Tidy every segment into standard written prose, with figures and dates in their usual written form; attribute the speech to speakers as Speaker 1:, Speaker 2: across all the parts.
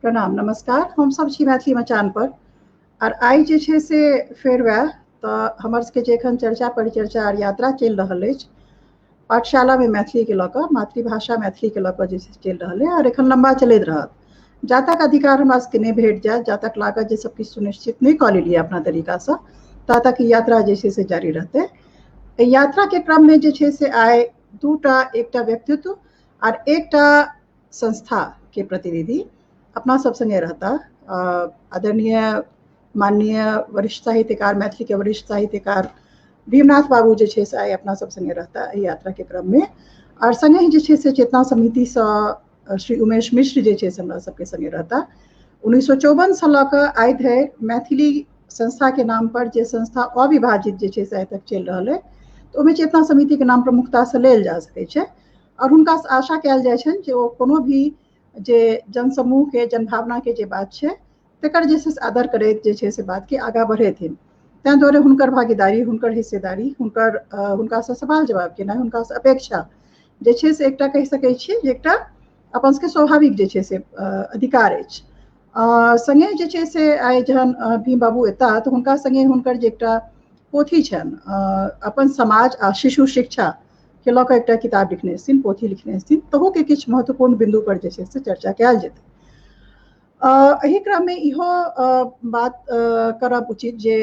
Speaker 1: प्रणाम, नमस्कार। हम सब छी मैथिली मचान पर आर I जे छै से फेर वएह तऽ हमर सबके जे एखन चर्चा परिचर्चा आर यात्रा चलि रहल अछि पाठशालामे मैथिलीके लऽ कऽ, मातृभाषा मैथिलीके लऽ कऽ जे छै चलि रहल अइ आर एखन लम्बा चलैत रहत। जा तक अधिकार हमरा सबके नहि भेट जायत, जा तक लागत जे सब किछु सुनिश्चित नहि कऽ लेलियै अपना तरीकासँ, ता तक ई यात्रा जे छै से जारी रहतै। एहि यात्राके क्रममे जे छै से आइ दूटा, एकटा व्यक्तित्व आर एकटा संस्था के प्रतिनिधि अपना सब संगे रहता। आदरणीय माननीय वरिष्ठ साहित्यकार, मैथिली के वरिष्ठ साहित्यकार भीमनाथ बाबू जे छै से आइ अपना सब संगे रहता एहि यात्रा के क्रम में। और संगे ही जे छै से चेतना समिति सँ श्री उमेश मिश्र जे छै से हमरा सबके संगे रहता। 1954 से लऽ कऽ आइ धरि मैथिली संस्था के नाम पर जे संस्था अविभाजित जे छै से आइ तक चलि रहल है, तऽ ओहिमे चेतना समिति के नाम प्रमुखता से लेल जा सकै छै। और हुनका से आशा कयल जाइ छनि जे ओ कोनो भी जे जनसमूह के जनभावना के जे बात छै तकर जे छै से आदर करैत जे छै से बात के आगाँ बढ़ेथिन। ताहि दुआरे हुनकर भागीदारी, हुनकर हिस्सेदारी, हुनकर हुनकासँ सवाल जवाब केनाइ, हुनकासँ अपेक्षा जे छै से एकटा कहि सकै छियै जे एकटा अपन सबके स्वाभाविक जे छै से अधिकार अछि। संगे जे छै से आइ जहन भीम बाबू एता तऽ हुनका संगे हुनकर जे एकटा पोथी छनि अपन समाज आ शिशु शिक्षा के लऽ कऽ एकटा किताब लिखने छथिन, पोथी लिखने छथिन, तहूके किछु महत्वपूर्ण बिन्दु पर जे छै से चर्चा कयल जेतै। एहि क्रममे इहो बात करब उचित जे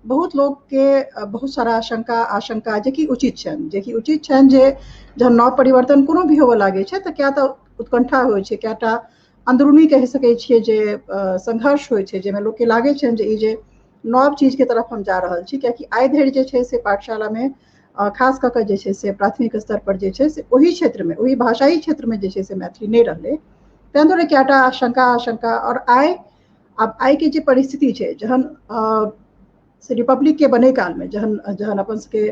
Speaker 1: बहुत लोकके बहुत सारा शंका आशंका जेकि उचित छनि, जेकि उचित छनि जे जहन नव परिवर्तन कोनो भी होबऽ लागै छै तऽ क्या तऽ उत्कंठा होइ छै, कएटा अंदरूनी कहि सकै छियै जे संघर्ष होइ छै, जाहिमे लोकके लागै छनि जे ई जे नव चीजके तरफ हम जा रहल छी। कियाकि आइ धरि जे छै से पाठशालामे खास कऽ कऽ जे छै से प्राथमिक स्तर पर जे छै से ओहि क्षेत्रमे, ओहि भाषाई क्षेत्रमे जे छै से मैथिली नहि रहलै, ताहि दुआरे कएटा आशंका आशंका। और आइ आब आइके जे परिस्थिति छै, जहन से रिपब्लिकके बनै कालमे जहन जहन अपन सबके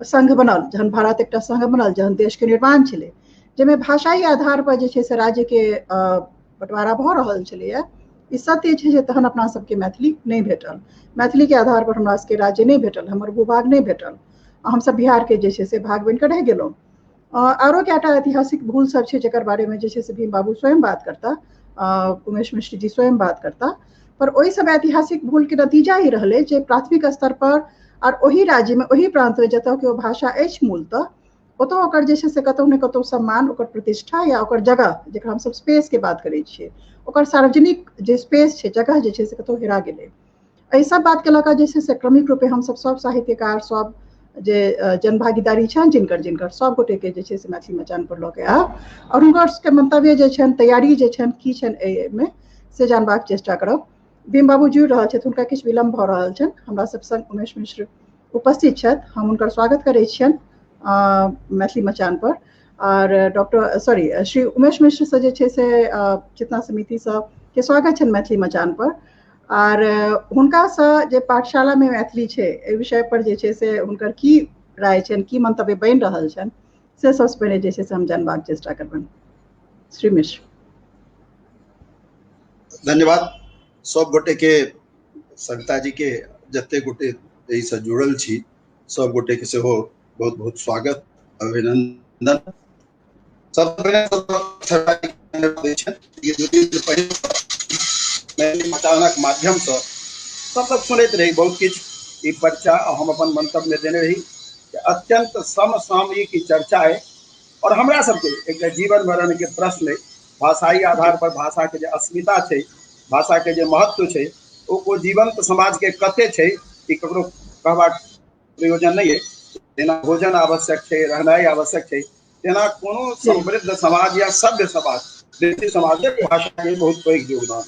Speaker 1: संघ बनल, जहन भारत एकटा संघ बनल, जहन देशके निर्माण छलै, जाहिमे भाषाई आधार पर जे छै से राज्यके बँटवारा भऽ रहल छलैए, ई सत्य छै जे तहन अपना सबके मैथिली नहि भेटल, मैथिलीके आधार पर हमरा सबके राज्य नहि भेटल, हमर भूभाग नहि भेटल, हमसब बिहारके जे छै से भाग बनि कऽ रहि गेलहुँ। आरो कएटा ऐतिहासिक भूल सब छै जकर बारेमे जे छै से भीम बाबू स्वयं बात करता, उमेश मिश्र जी स्वयं बात करता, पर ओहि सब ऐतिहासिक भूल के नतीजा ही रहलै जे प्राथमिक स्तर पर और ओहि राज्य में, ओहि प्रांत में जतऽ के ओ भाषा अछि मूलतः, ओतऽ ओकर जे छै से कतहु ने कतहु सम्मान, ओकर प्रतिष्ठा या ओकर जगह, जकरा हमसब स्पेस के बात करै छियै, ओकर सार्वजनिक जे स्पेस छै, जगह जे छै से कतहु हेरा गेलै। एहि सब बात के लऽ कऽ जे छै से क्रमिक रूपे हमसब सब साहित्यकार, सब जे जनभागीदारी छनि जिनकर जिनकर सब गोटे के जे छै से मैथिली मचान पर लऽ के आयब और हुनकर सबके मंतव्य जे छनि, तैयारी जे छनि, की छनि एहिमे से जानबाक चेष्टा करब। भीम बाबू जुड़ि रहल छथि, हुनका किछु विलम्ब भऽ रहल छनि। हमरा सब संग उमेश मिश्र उपस्थित छथि, हम हुनकर स्वागत करै छियनि मैथिली मचान पर। और डॉक्टर सॉरी श्री उमेश मिश्र से जे छै से चेतना समिति सँ के स्वागत छनि मैथिली मचान पर। आर हुनकासँ जे पाठशालामे मैथिली छै एहि विषय पर जे छै से हुनकर की राय छनि, की मंतव्य बनि रहल छनि, से सबसँ पहिने जे छै से हम जानबाक चेष्टा करबनि। श्री मिश्र।
Speaker 2: धन्यवाद सब गोटे के, सविता जी के, जते गोटे एहिसँ जुड़ल छी सब गोटे के सेहो बहुत बहुत स्वागत, अभिनंदन। सबसँ पहिने मचानक माध्यमसँ सतत सुनैत रही बहुत किछु ई चर्चा, हम अपन मंतव्य देने रही अत्यंत समसामयिक चर्चा है और हमरा सबके एक जीवन मरण के प्रश्न है। भाषाई आधार पर भाषा के जे अस्मिता छै, भाषा के जे महत्व छै, ओ जीवंत समाज के कते छै ई ककरो कहबाक प्रयोजन नहीं है। जेना भोजन आवश्यक छै, रहनाइ आवश्यक छै, तेना कोनो समृद्ध समाज या सभ्य समाज, देशी समाज के भाषा के बहुत पैघ योगदान।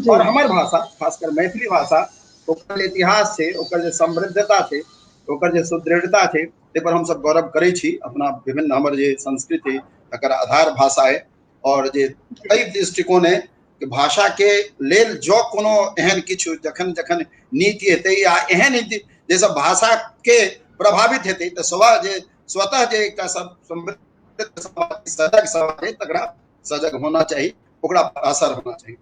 Speaker 2: और हमर भाषा, खासकर मैथिली भाषा, ओकर इतिहास छै, ओकर जे समृद्धता छै, ओकर जे सुदृढ़ता छै, ताहि पर हमसब गौरव करै छी। अपना विभिन्न हमर जे संस्कृति तकर आधार भाषा है। और जे एहि दृष्टिकोण है कि भाषा के लेल जो कोनो एहन किछु जखन जखन नीति हेतै या एहन नीति जे सब भाषा के प्रभावित हेतै तऽ स्वतः जे एकटा सब समृद्ध समाज, सजग समाज है, तकरा सजग होना चाही, ओकरा असर होना चाही।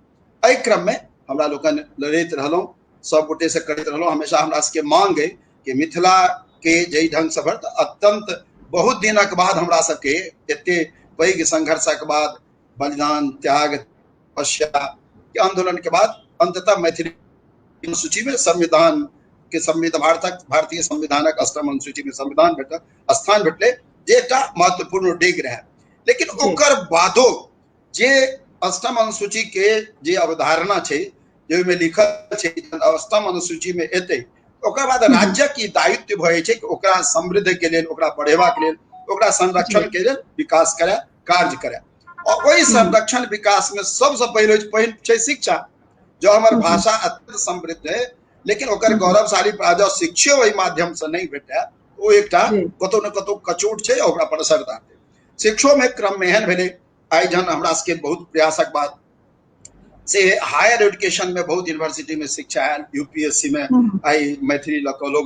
Speaker 2: एहि क्रम में हमरा लोकनि लड़ैत रहलहुँ, सब गोटे से करैत रहलहुँ। हमेशा हमरा सबके मांग है कि मिथिला के जाहि ढंग से भर अत्यंत बहुत दिनक बाद हमरा सबके एते पैघ संघर्षक बाद बलिदान, त्याग, तपस्या, कि आंदोलन के बाद अंततः मैथिली अनुसूची में संविधान के संविधान भारतक भारतीय संविधानक अष्टम अनुसूची में संविधान भेटल, स्थान भेटलै, जे एकटा महत्वपूर्ण डेग रहै। लेकिन ओकर बादो जे अष्टम अनुसूची के जे अवधारणा छै, जे ओहिमे लिखल छै अष्टम अनुसूची में एतै, ओकर बाद राज्यक ई दायित्व भऽ जाइ छै कि ओकरा समृद्ध के लेल, ओकरा बढ़ेबाक लेल, ओकरा संरक्षण के लेल विकास करय, कार्य करय। और ओहि संरक्षण विकास में सबसँ पहिल पहिल छै शिक्षा। जो हमर भाषा अत्यंत समृद्ध है, लेकिन ओकर गौरवशाली जँ शिक्षो ओहि माध्यम से नहि भेटय, ओ एकटा कतौ ने कतौ कचोट छै, ओकरा पर असर डालतै। शिक्षो में क्रम में एहन भेलै, आइ जहन हमरा सबके बहुत प्रयासक बाद से हायर एजुकेशन में बहुत यूनिवर्सिटी में शिक्षा आयल, यूपीएससी में आइ मैथिली लऽ कऽ लोग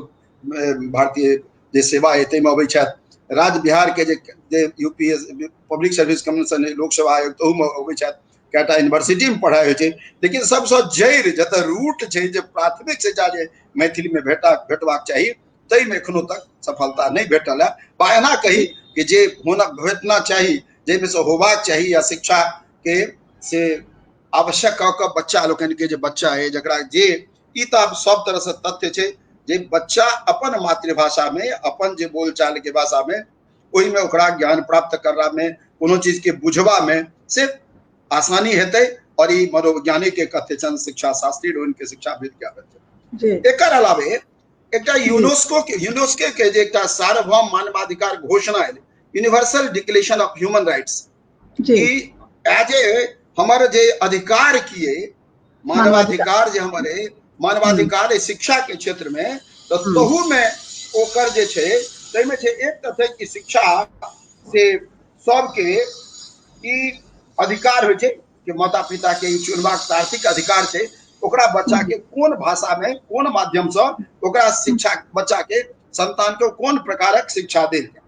Speaker 2: भारतीय जे सेवा है ताहिमे अबै छथि। राज्य बिहार के जे यूपीएस पब्लिक सर्विस कमीशन, लोक सेवा आयोग, तहूमे अबै छथि। कएटा यूनिवर्सिटी में पढ़ाइ होइ छै, लेकिन सबसँ जड़ि जतऽ रूट छै, जे प्राथमिक शिक्षा जे मैथिली में भेटबाक चाही, ताहिमे एखनो तक सफलता नहि भेटल है। बा एना कही कि जे होना भेटना चाही, जाहिमे से होबाक चाही, या शिक्षा के से आवश्यक कऽ कऽ बच्चा लोकनि के, जे बच्चा है जकरा जे ई तऽ आब सब तरह से तथ्य छै जे बच्चा अपन मातृभाषा में, अपन जे बोलचाल के भाषा में, ओहिमे ओकरा ज्ञान प्राप्त करबा में, कोनो चीज के बुझबा में से आसानी हेतै। और ई मनोवैज्ञानिक के कथ्य छनि, शिक्षा शास्त्री के शिक्षाविद के आबैत। एकर अलावे एकटा यूनेस्को के जे एकटा सार्वभौम मानवाधिकार घोषणा एलै, universal declaration of human rights, E as a हमर जे अधिकार की है, मानवाधिकार जे हमर है, मानवाधिकार शिक्षा के क्षेत्र में, तऽ तहू में ओकर जे छै ताहिमे छै एक तथ्य कि शिक्षा से सबके ई अधिकार होइ छै कि माता पिता के ई चुनबाक तार्किक अधिकार छै, ओकरा बच्चा के कोन भाषा में, कोन माध्यम से ओकरा शिक्षा, बच्चा के संतान के कोन प्रकारक शिक्षा देल जाय।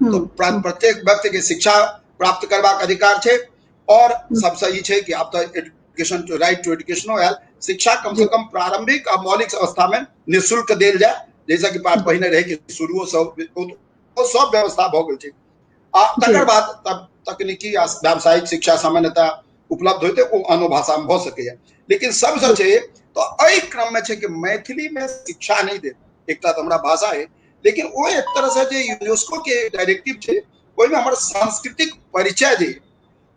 Speaker 2: तो प्रत्येक व्यक्ति के शिक्षा प्राप्त करबाक अधिकार छै। और सबसे ई छै कि आब तऽ एजुकेशन टू राइट टू एजुकेशनो आयल, शिक्षा कम से कम प्रारंभिक आ मौलिक अवस्था में निःशुल्क देल जाय, जैसा कि बात पहिने रहे कि शुरुओ सब सब व्यवस्था भऽ गेल छै। आ तकर बाद तब तकनीकी आ व्यावसायिक शिक्षा सामान्यतः उपलब्ध होते, ओ आनो भाषा में भऽ सकैया। लेकिन सबसँ छै तऽ एहि क्रम में छै कि मैथिली में शिक्षा नहि देत, एकटा तऽ हमरा भाषा है, लेकिन ओ एक तरह से जे यूनेस्को के डायरेक्टिव छै ओहिमे हमर सांस्कृतिक परिचय जे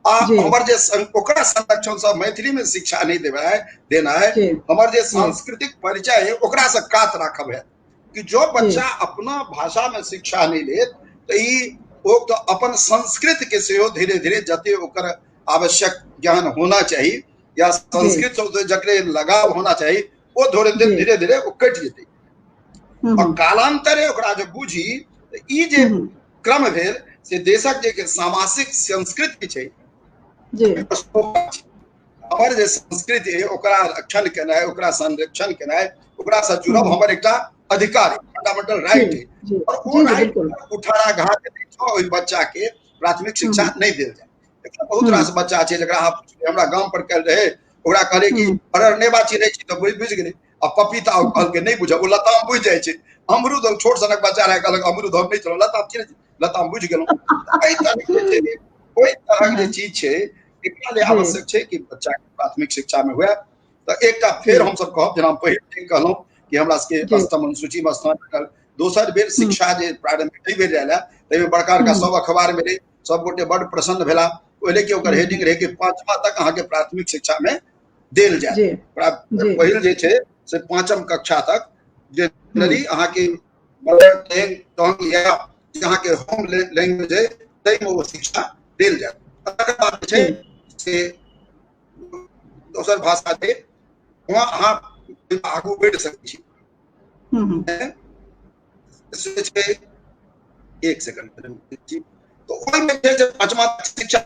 Speaker 2: आ हमर जे ओकरा संरक्षण से मैथिली में शिक्षा नहीं देना है, देना है, हमर जे सांस्कृतिक परिचय है ओकरा से कात राखब है कि जो बच्चा अपना भाषा में शिक्षा नहीं लेत तो ई ओ तो अपन संस्कृत के सेहो धीरे धीरे जते ओकर आवश्यक ज्ञान होना चाहिए या संस्कृत से जकरे लगाव होना चाहिए, ओ धीरे धीरे धीरे ओ कटि जेतै। और कालांतरे ओकरा जे बुझी, ई जे क्रम भेल से देशक जे सामाजिक संस्कृति छै, हमर जे संस्कृति है ओकरा रक्षण केनाइ, ओकरा संरक्षण केनाइ, ओकरा से जुड़ब हमर एकटा अधिकार है, फंडामेंटल राइट है। और ओ राइट कुठाराघात ओहि बच्चा के प्राथमिक शिक्षा नहीं देल जाए। बहुत रास बच्चा छै जकरा हमरा गाम पर कल रहे, ओकरा कहले कि अरर नेबा चिन्है छी तऽ बुझि गेलै, आ पपीता कहलकै नहि बुझब, ओ लताम बुझि जाइ छै। अमरूद छोट सनक बच्चा रहै, कहलक अमरूद हम नहि चलौ, लताम चिन्है छी, लताम बुझि गेलहुँ। एहि तरहके ओहि तरहक जे चीज छै, एकरा लेल आवश्यक छै कि बच्चा के प्राथमिक शिक्षा में हुए। तऽ एकटा फेर हमसब कहब, जेना पहिले कहलहुँ कि हमरा सबके अष्टम अनुसूची में स्थान भेटल, दोसर बेर शिक्षा जे प्रारंभिक नहि भेल रहै ताहिमे बड़का बड़का सब अखबार में रहै, सब गोटे बड प्रसन्न भेला। ओहि कि ओकर हेडिंग रहै कि 5वां तक अहाँके प्राथमिक शिक्षा में देल जाय। पहिल जे छै से 5म कक्षा तक जनरली अहाँके मदर टंग या अहाँके होम लैंग्वेज है ताहिमे ओ शिक्षा देल जाय। तकर बाद जे छै से दोसर भाषा छै, वहाँ अहाँ आगू बढ़ि सकै छी। से छै एक सेकंड, तऽ ओहिमे छै जे 5वां शिक्षा।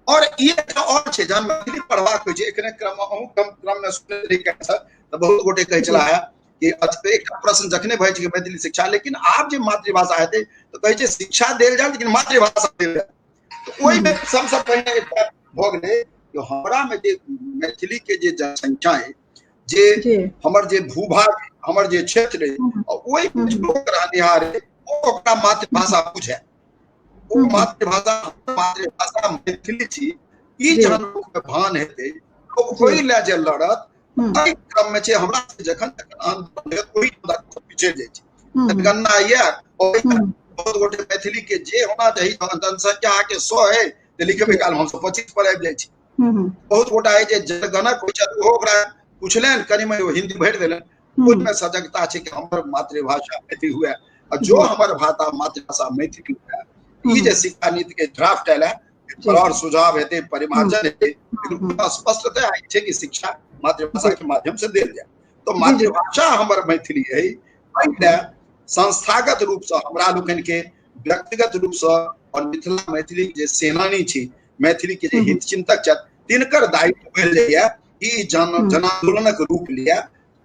Speaker 2: और ई एकटा और छै, जहन मैथिली पढ़बाक होइ छै, एखने क्रम अहूँ कम क्रम में सुनैत रही सर, तऽ बहुत गोटे कहै छलाह है कि एकटा प्रश्न जखने भऽ छै कि मैथिली शिक्षा, लेकिन आब जे मातृभाषा हेतै तऽ कहै छै शिक्षा देल जाय लेकिन मातृभाषा देल जाय। तऽ ओहिमे सबसँ पहिने एकटा भऽ गेलै कि हमरा मे जे मैथिली के जे जनसंख्या है, जे हमर जे भूभाग, हमर जे क्षेत्र है, ओहि लोक रहनिहार है, ओ ओकरा मातृभाषा बुझै, ओ मातृभाषा मातृभाषा मैथिली छी, ई जहन लोकके भान हेतै लोक ओहि लए जे लड़त, एहि क्रम में छै हमरा जखन जखन आन्दोलन ओहि पिछड़ जाइ छै। जनगणना यऽ, बहुत गोटे मैथिली के जे होना चाही, जनसंख्या अहाँके 100 है तऽ लिखबै काल हमसब 25 पर आबि जाइ छी। बहुत गोटा है जे जनगणक होइ छै, ओहो ओकरा पुछलनि कनि मनि हिंदी भरि देलनि। ओहिमे सजगता छै कि हमर मातृभाषा मैथिली हुए, आ जो हमर भाषा मातृभाषा मैथिली हुए, ई जे शिक्षा नीति के ड्राफ्ट आयल है और सुझाव हेतै, परिमार्जन हेतै, लेकिन स्पष्टतः ई छै कि शिक्षा मातृभाषा के माध्यम से देल जाय। तो मातृभाषा हमर मैथिली है, एहि संस्थागत रूप से हमरा लोकनि के व्यक्तिगत रूप से और मिथिला मैथिली जे सेनानी छी, मैथिली के जे हित चिंतक छथि, तिनकर दायित्व भेल जाइए ई जन आंदोलनक रूप लिया,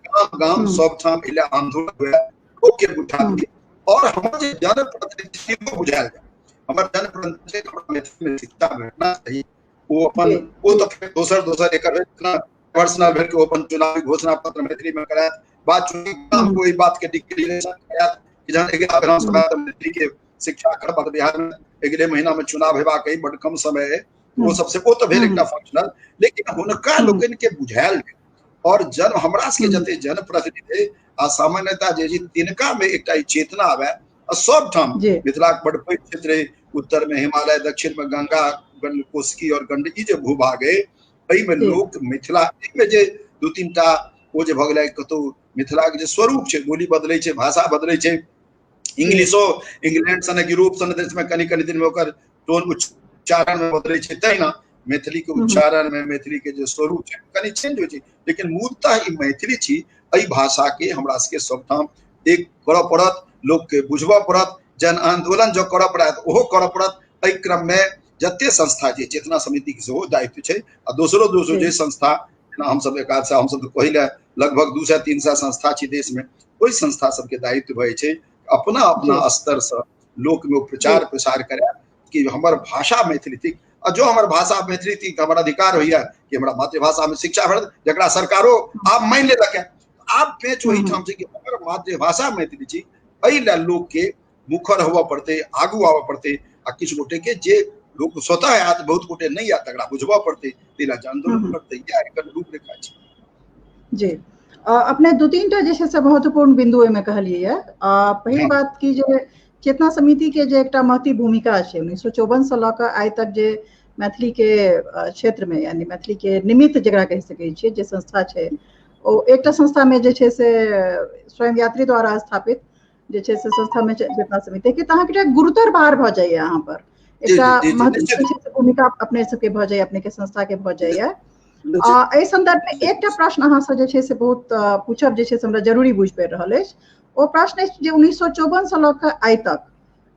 Speaker 2: गाम गाम सब ठाम एहि आंदोलन हुए, लोक के बुझाबी और हमर जे जनप्रतिनिधि को बुझायल जाय। हमर जनप्रतिनिधि हमरा मैथिली में शिक्षा भेटना चाही, ओ अपन ओ तऽ फेर दोसर दोसर एकर पर्सनल भेल कि ओ अपन चुनावी घोषणा पत्र मैथिली में करायत, बात चुनाव कोई बात के डिक्लेरेशन करायत कि जहन अगिला विधानसभा मैथिली के शिक्षा करब, बिहार में अगले महीना में चुनाव हेबाक है, बड कम समय है, वो सबसे ओ तऽ भेल एकटा फंक्शनल, लेकिन हुनका लोकनि के बुझायल और जन हमरा सबके जते जनप्रतिनिधि आ सामान्यता जे तिनका में एकटा चेतना आवे। आ सब ठाम मिथिलाक बड पैघ क्षेत्र है, उत्तर में हिमालय, दक्षिण में गंगा, कोसकी और गंडकी जे भूभाग है, एहिमे लोक मिथिला एहिमे जे दू तीन टा ओ जे भऽ गेलै कतौ मिथिलाके जे स्वरूप छै, बोली बदलै छै, भाषा बदलै छै, इंग्लिशो इंग्लैंड सन यूरोप सन देश में कनि कनि दिन में ओकर टोन उच्चारण में बदलै छै, तहिना मैथिली के उच्चारण में मैथिली के जे स्वरूप छै कनि चेंज होइ छै, लेकिन मूलतः ई मैथिली छी। एहि भाषा के हमरा सबके सबठाम एक करऽ पड़त, लोक के बुझबऽ पड़त, जन आंदोलन जो करऽ पड़त ओहो करऽ पड़त। एहि क्रम में जते संस्था छै, चेतना समिति के सेहो दायित्व छै, आ दोसरो दोसरो जे संस्था, जेना हमसब एक आध हमसब तऽ पहिले लगभग 200-300 संस्था छी देश में, ओहि संस्था सबके दायित्व भए छै अपना अपना स्तर से लोक में प्रचार प्रसार करे कि हमर भाषा मैथिली थिक, आ जो हमर भाषा मैथिली थिक हमर अधिकार होइया कि हमरा मातृभाषा में शिक्षा भेटत, जकरा सरकारो आब मानि लेलक है। आब पेच ओहिठाम छै कि हमर मातृभाषा मैथिली छी, एहि लए लोक के मुखर होबऽ पड़तै, आगू आबऽ पड़तै, आ किछु गोटे के जे लोक स्वतः आयत, बहुत गोटे नहि आयत, तकरा बुझबऽ पड़तै, ताहि लए आंदोलन करतै। इएह एकर रूपरेखा छै।
Speaker 1: जी, अपने दू तीन टा जे छै से महत्वपूर्ण बिंदु ओहिमे कहलियै यऽ। पहिल बात की जे चेतना समिति के जे एकटा महती भूमिका छै 1954 से लऽ कऽ आइ तक जे मैथिली के क्षेत्र में, यानी मैथिली के निमित्त जकरा कहि सकै छियै जे संस्था छै, ओ एकटा संस्था में जे छै से स्वयं यात्री द्वारा स्थापित जे छै से संस्था में चेतना समिति के, तऽ अहाँके एकटा गुरुतर भार भऽ जाइए अहाँ पर, एकटा महत्वपूर्ण भूमिका अपने सबके भऽ जाइए, अपने के संस्था के भऽ जाइए। एहि संदर्भ में एकटा प्रश्न अहाँ से जे छै से बहुत पूछब जे छै से हमरा जरूरी बुझि पड़ि रहल अछि। ओ प्रश्न अछि जे 1954 से लऽ कऽ आइ तक,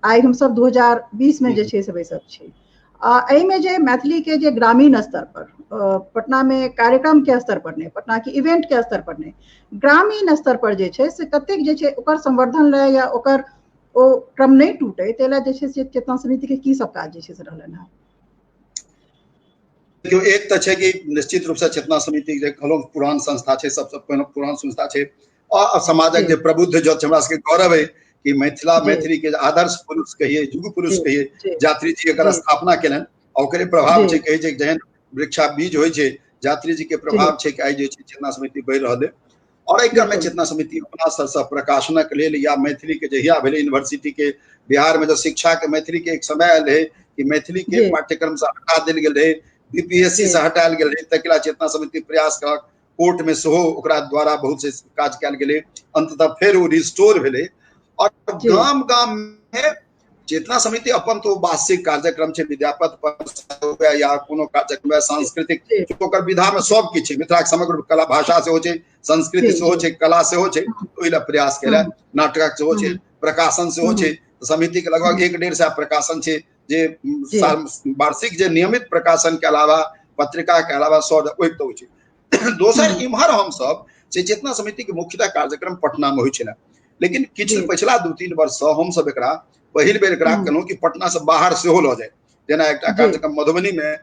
Speaker 1: आइ हमसब 2020 में जे छै से बैसल छी, एहिमे जे मैथिली के जे ग्रामीण स्तर पर, पटना में कार्यक्रम के स्तर पर नहि, पटना के इवेंट के स्तर पर नहि, ग्रामीण स्तर पर जे छै से कतेक जे छै ओकर संवर्धन लए या ओकर ओ क्रम नहि टूटे ताहि लए जे छै से चेतना समिति के की सब काज जे छै से रहलनि हँ?
Speaker 2: देखियौ, एक तऽ छै कि निश्चित रूपसँ चेतना समिति जे कहलहुँ पुरान संस्था छै, सबसँ पहिने पुरान संस्था छै, आ समाजक जे प्रबुद्ध जन हमरा सबके गौरव है कि मिथिला मैथिली के आदर्श पुरुष कहिए, युग पुरुष कहिए, यात्री जी एकर स्थापना केलनि, आ ओकरे प्रभाव छै, कहै छै जेहन वृक्षा बीज होइ छै, यात्री जी के प्रभाव छै कि आइ जे छै चेतना समिति बढ़ि रहल है। और एहि क्रममे चेतना समिति अपना स्तरसँ प्रकाशनक लेल या मैथिली के जहिया भेलै यूनिवर्सिटी के बिहार में जब शिक्षा के मैथिली के एक समय आयल रहे कि मैथिली के पाठ्यक्रम से हटा देल गेल रहे, बीपीएससी से हटायल गेल रहे, तकरा चेतना समिति प्रयास करक, कोर्ट में सेहो ओकरा द्वारा बहुत से काज कयल गेलै, अंततः फेर ओ रिस्टोर भेलै। और गाम गाम में चेतना समिति अपन तो वार्षिक कार्यक्रम छै, विद्यापति पर्व या कोनो कार्यक्रम सांस्कृतिक, ओकर विधा में सब किछु छै, मिथिलाक समग्र कला भाषा सेहो छै, संस्कृति सेहो छै, कला सेहो छै, ओहि लए प्रयास केलक, नाटक सेहो छै, प्रकाशन सेहो छै। समिति के लगभग 150 प्रकाशन छै, जे वार्षिक जे नियमित प्रकाशन के अलावा पत्रिका के अलावा 100 ओहि तो छै। दोसर इम्हर हम सब से चेतना समिति के मुख्यतः कार्यक्रम पटना में होइ छलै, लेकिन किछु पछिला 2-3 वर्ष से हम सब एकरा पहिल बेर एकरा केलहुँ कि पटना से बाहर सेहो लऽ जाय। जेना एकटा कार्यक्रम मधुबनी में,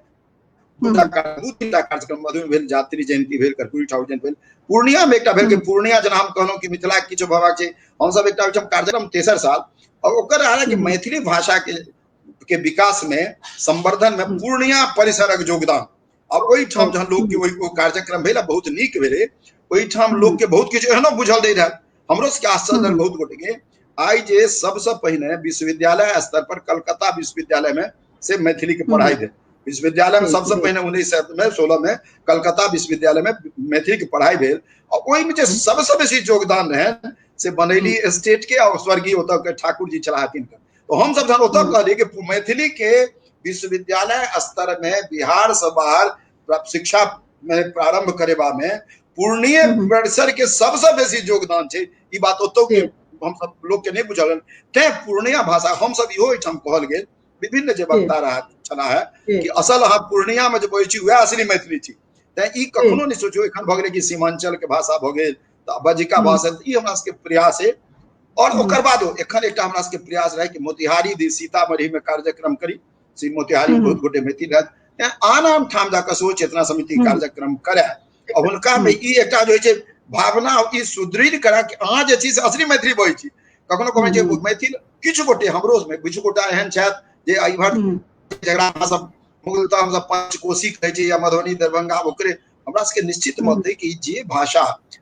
Speaker 2: 2-3 टा कार्यक्रम मधुबनी भेल, यात्री जयंती भेल, कर्पूरी ठाकुर जयंती भेल, पूर्णिया में एकटा भेल कि पूर्णिया जेना हम कहलहुँ कि मिथिला किछु भबाक छै, हम सब एकटा कार्यक्रम तेसर साल, और ओकर हालांकि मैथिली भाषा के विकास में संवर्धन में पूर्णिया परिसरक योगदान, आ ओहिठाम जहन लोकके ओहि ओ कार्यक्रम भेल आ बहुत नीक भेलै, ओहिठाम लोकके बहुत किछु एहनो बुझल नहि रहै। हमरो सबके आश्चर्य रहल बहुत गोटे के, आइ जे सबसँ पहिने विश्वविद्यालय स्तर पर कलकत्ता विश्वविद्यालय में से मैथिली के पढ़ाई भेल। विश्वविद्यालय में सबसँ पहिने 1916 में कलकत्ता विश्वविद्यालय में मैथिली के पढ़ाई भेल आ ओहिमे जे सबसँ बेसी योगदान रहनि से बनैली स्टेट के और स्वर्गीय ओतऽ के ठाकुर जी छलाह तिनकर। तो हम सब जहन ओतऽ कहलियै कि मैथिली के विश्वविद्यालय स्तर में बिहार से बाहर शिक्षा में प्रारंभ करेबा में पूर्णिया परिसर के सबसे बेसी योगदान छै, ई बात ओतौ के हम सब लोग के नहीं बुझल। तें पूर्णिया भाषा हम सब इहो एहिठाम कहल गेल, विभिन्न जे वक्ता रहा छलाह है कि असल अहाँ पूर्णिया में जे बजै छी वएह असली मैथिली छी। तें ई कखनो नहि सोचू एखन भऽ गेलै कि सीमांचल के भाषा भऽ गेल तऽ बज्जिका भाषा, ई हमरा सबके प्रयास है। और ओकर बादो एखन एकटा हमरा सबके प्रयास रहै कि मोतिहारी दिस सीतामढ़ी में कार्यक्रम करी, श्री मोतिहारी बहुत गोटे मैथिल रहत, तें आन आन ठाम जाकऽ सेहो चेतना समिति कार्यक्रम करय आ हुनका में ई एकटा जे होइ छै भावना ई सुदृढ़ करा कि अहाँ जे छी से असली मैथिली बजै छी। कखनो कखनो जे मैथिल किछु गोटे हमरो में किछु गोटा एहन छथि जे एहि जकरा अहाँ सब मूलतः हमसब पंचकोशी कहै छी या मधुबनी दरभंगा, ओकरे हमरा सबके निश्चित मत है कि जे भाषा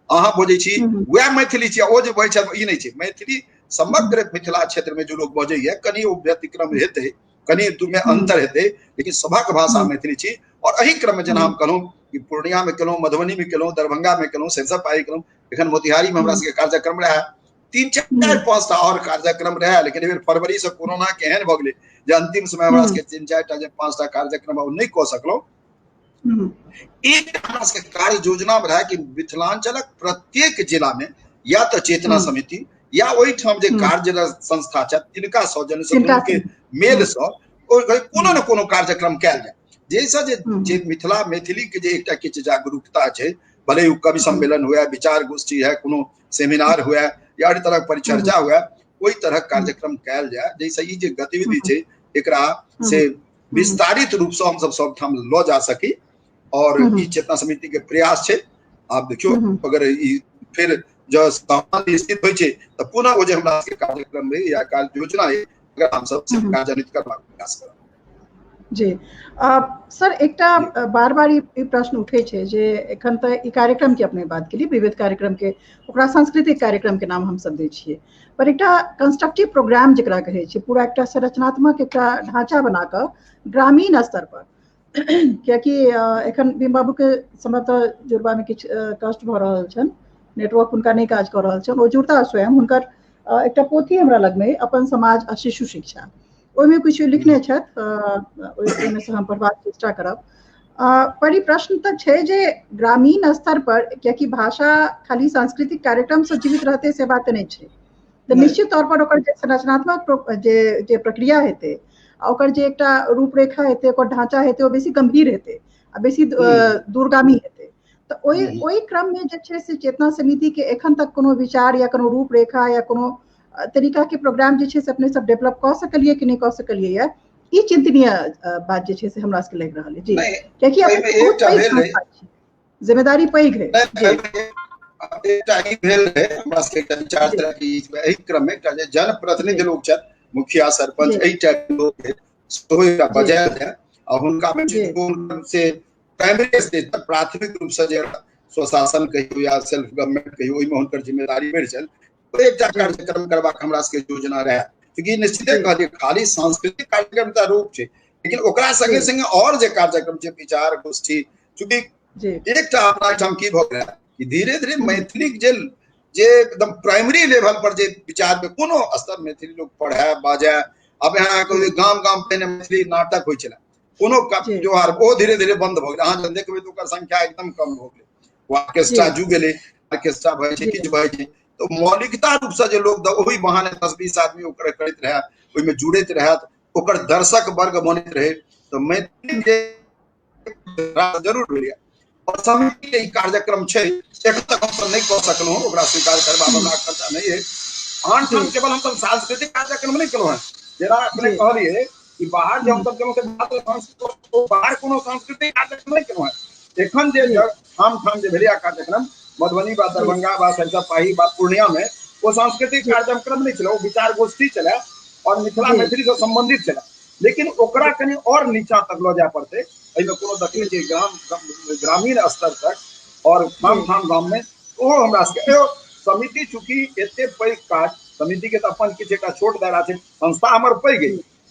Speaker 2: अहाँ बजै छी वएह मैथिली छी, ओ जे बजै छथि ई नहि छै। मैथिली समग्र मिथिला क्षेत्र में जो लोग बजैया कनि ओ व्यतिक्रम हेतै, कनि में अंतर हेतै, लेकिन सभक भाषा मैथिली छी। और एहि क्रम में जेना हम कहलहुँ कि पूर्णिया में केलहुँ, मधुबनी में केलहुँ, दरभंगा में केलहुँ, सरिसब पाही केलहुँ, एखन मोतिहारी में हमरा सबके कार्यक्रम रहै, 3 4 5 टा और कार्यक्रम रहै, लेकिन एहि बेर फरवरी से कोरोना केहन भऽ गेलै जे अंतिम समय हमरा सबके 3 4 टा जे 5 टा कार्यक्रम ओ नहि कऽ सकलहुँ। एक हमरा सबके कार्य योजना में रहै कि मिथिलांचलक प्रत्येक जिला में या तऽ चेतना समिति या ओहिठाम जे कार्यरत संस्था छथि तिनका सौजन्य से के मेल से कोनो ने कोनो कार्यक्रम कयल जाय, जाहिसँ जे जे मिथिला मैथिली के जे एकटा किछु जागरूकता छै, भले ओ कवि सम्मेलन हुए, विचार गोष्ठी है, कोनो सेमिनार हुए या एहि तरहक परिचर्चा हुए, ओहि तरहक कार्यक्रम कयल जाय जाहिसँ ई जे गतिविधि छै एकरा से विस्तारित रूप से हमसब सबठाम लऽ जा सकी। और ई चेतना समिति के प्रयास छै। आब देखियौ अगर ई फेर जँ सामान्य स्थिति होइ छै तऽ पुनः ओ जे हमरा सबके कार्यक्रम रहै या कार्य योजना है अगर हमसब कार्यान्वित करबाक प्रयास करब।
Speaker 1: जी सर, एकटा बार बार ई प्रश्न उठै छै जे एखन तऽ ई कार्यक्रम के अपने बात केलियै, विविध कार्यक्रम के ओकरा सांस्कृतिक कार्यक्रम के नाम हमसब दै छियै, पर एकटा कंस्ट्रक्टिव प्रोग्राम जकरा कहै छै, पूरा एकटा संरचनात्मक एकटा ढांचा बना कऽ ग्रामीण स्तर पर, कियाकि एखन भीम बाबू के संभवतः जुड़बा में किछु कष्ट भऽ रहल छनि, नेटवर्क हुनका नहि काज कऽ रहल छनि, ओ जुड़ता स्वयं। हुनकर एकटा पोथी हमरा लगमे अपन समाज आ शिशु शिक्षा, ओहिमे किछु लिखने छथि, ओहिमे से हम पढ़बाक चेष्टा करब। पर ई प्रश्न तऽ छै जे ग्रामीण स्तर पर, कियाकि भाषा खाली सांस्कृतिक कार्यक्रम से जीवित रहतै से बात नहि छै, तऽ निश्चित तौर पर ओकर जे संरचनात्मक जे जे प्रक्रिया हेतै आ ओकर जे एकटा रूपरेखा हेतै, ओकर ढांचा हेतै, ओ बेसी गंभीर हेतै आ बेसी दूरगामी हेतै। तऽ ओहि ओहि क्रम में जे छै से चेतना समिति के एखन तक कोनो विचार या कोनो रूपरेखा या कोनो तरीका के प्रोग्राम जे छै से अपने सब डेवलप कऽ सकलियै कि नहि कऽ सकलियै या, ई चिंतनीय बात जे छै से हमरा सबके लागि रहल है। जी, कियाकि बहुत पैघ संस्था छै, जिम्मेदारी पैघ है।
Speaker 2: एकटा ई भेल रहै हमरा सबके एकटा विचार छलै कि एहि क्रम में एकटा जे जनप्रतिनिधि लोक छथि, मुखिया सरपंच एहि टाइप के लोक सेहो एकटा बजायल जाय आ हुनका में से प्राइमरी स्टेज पर प्राथमिक रूप से जे स्वशासन कहियो या सेल्फ गवर्नमेंट कहियो, ओहिमे हुनकर जिम्मेदारी बढ़ि छल। एकटा कार्यक्रम करबाक हमरा सबके योजना रहै, चूँकि निश्चिते कहलियै खाली सांस्कृतिक कार्यक्रम तऽ रूप छै, लेकिन ओकरा संगे संगे और जे कार्यक्रम छै विचार गोष्ठी, चूँकि एकटा अपना एहिठाम की भऽ गेल कि धीरे धीरे मैथिलीक जे जे एकदम प्राइमरी लेवल पर जे विचार में कोनो स्तर मैथिली लोक पढ़ै बाजै, अब यहाँ गाम गाम पहिने मैथिली नाटक होइ छलै, कोनो त्योहार ओ धीरे धीरे बंद भऽ गेलै। अहाँ जब देखबै तऽ ओकर संख्या एकदम कम भऽ गेलै। ऑर्केस्ट्रा जुग गेलै, ऑर्केस्ट्रा भऽ छै, किछु भऽ छै, तऽ मौलिकता रूपसँ जे लोक ओहि बहाने 10-20 आदमी ओकर करैत रहए, ओहिमे जुड़ैत रहए, ओकर दर्शक वर्ग बनैत रहै, तऽ मैथिली के जरूर भेलैए। और समिति के ई कार्यक्रम छै, एखन तक हमसब नहि कऽ सकलहुँ, ओकरा स्वीकार करबा हमरा खर्चा नहि अछि। आन ठाम केवल हमसब सांस्कृतिक कार्यक्रम नहि केलहुँ हेँ, जेना अपने कहलियै कि बाहर जे हमसब गेलहुँ तऽ मात्र सांस्कृतिक, बाहर कोनो सांस्कृतिक कार्यक्रम नहि केलहुँ हेँ। एखन जे ठाम ठाम जे भेलैए कार्यक्रम, मधुबनी बा दरभंगा बा सरिसब पाही बा पूर्णिया में, ओ सांस्कृतिक कार्यक्रम नहि छलै, ओ विचार गोष्ठी छलै और मिथिला मैथिली से संबंधित छलै, लेकिन ओकरा कनि और नीचा तक लऽ जाय पड़तै। एहिमे कोनो देखने छियै ग्रामीण स्तर तक और ठाम ठाम गाम में ओहो हमरा सबके समिति चूँकि एते पैघ काज, समिति के तऽ अपन किछु एकटा छोट दायरा छै, संस्था हमर पैघ अछि,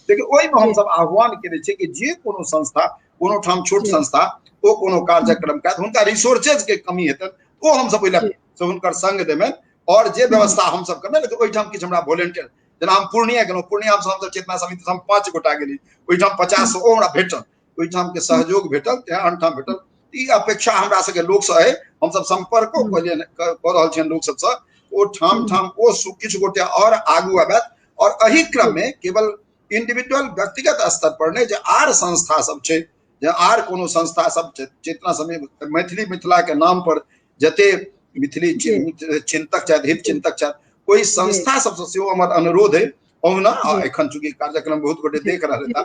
Speaker 2: लेकिन ओहिमे हमसब आह्वान केने छियै कि जे कोनो संस्था कोनो ठाम छोट संस्था ओ कोनो कार्यक्रम करत, हुनका रिसोर्सेज के कमी हेतनि ओ हमसब ओहि लए हुनकर संग देबनि और जे व्यवस्था हमसब करबै। लेकिन ओहिठाम किछु हमरा वोलेंटियर, जेना हम पूर्णिया गेलहुँ, पूर्णिया हमसब चेतना समिति हम 5 गोटा गेली, ओहिठाम 50 ओ हमरा भेटल, ओहिठाम के सहयोग भेटल, तेहन ठाम भेटल। ई अपेक्षा हमरा सबके लोक से है, हमसब संपर्को कऽ रहल छियनि लोक सबसँ, ओ ठाम ठाम ओ किछु गोटे और आगू आबत। और एहि क्रम में केवल इंडिविजुअल व्यक्तिगत स्तर पर नहि, जे आर संस्था सब छै, जे आर कोनो संस्था सब चेतना समिति मैथिली मिथिला के नाम पर जते मिथिली चिंतक छथि, हित चिंतक छथि, ओहि संस्था सबसँ सेहो हमर अनुरोध है। ओहुना एखन चूँकि कार्यक्रम बहुत गोटे देख रहल हेता,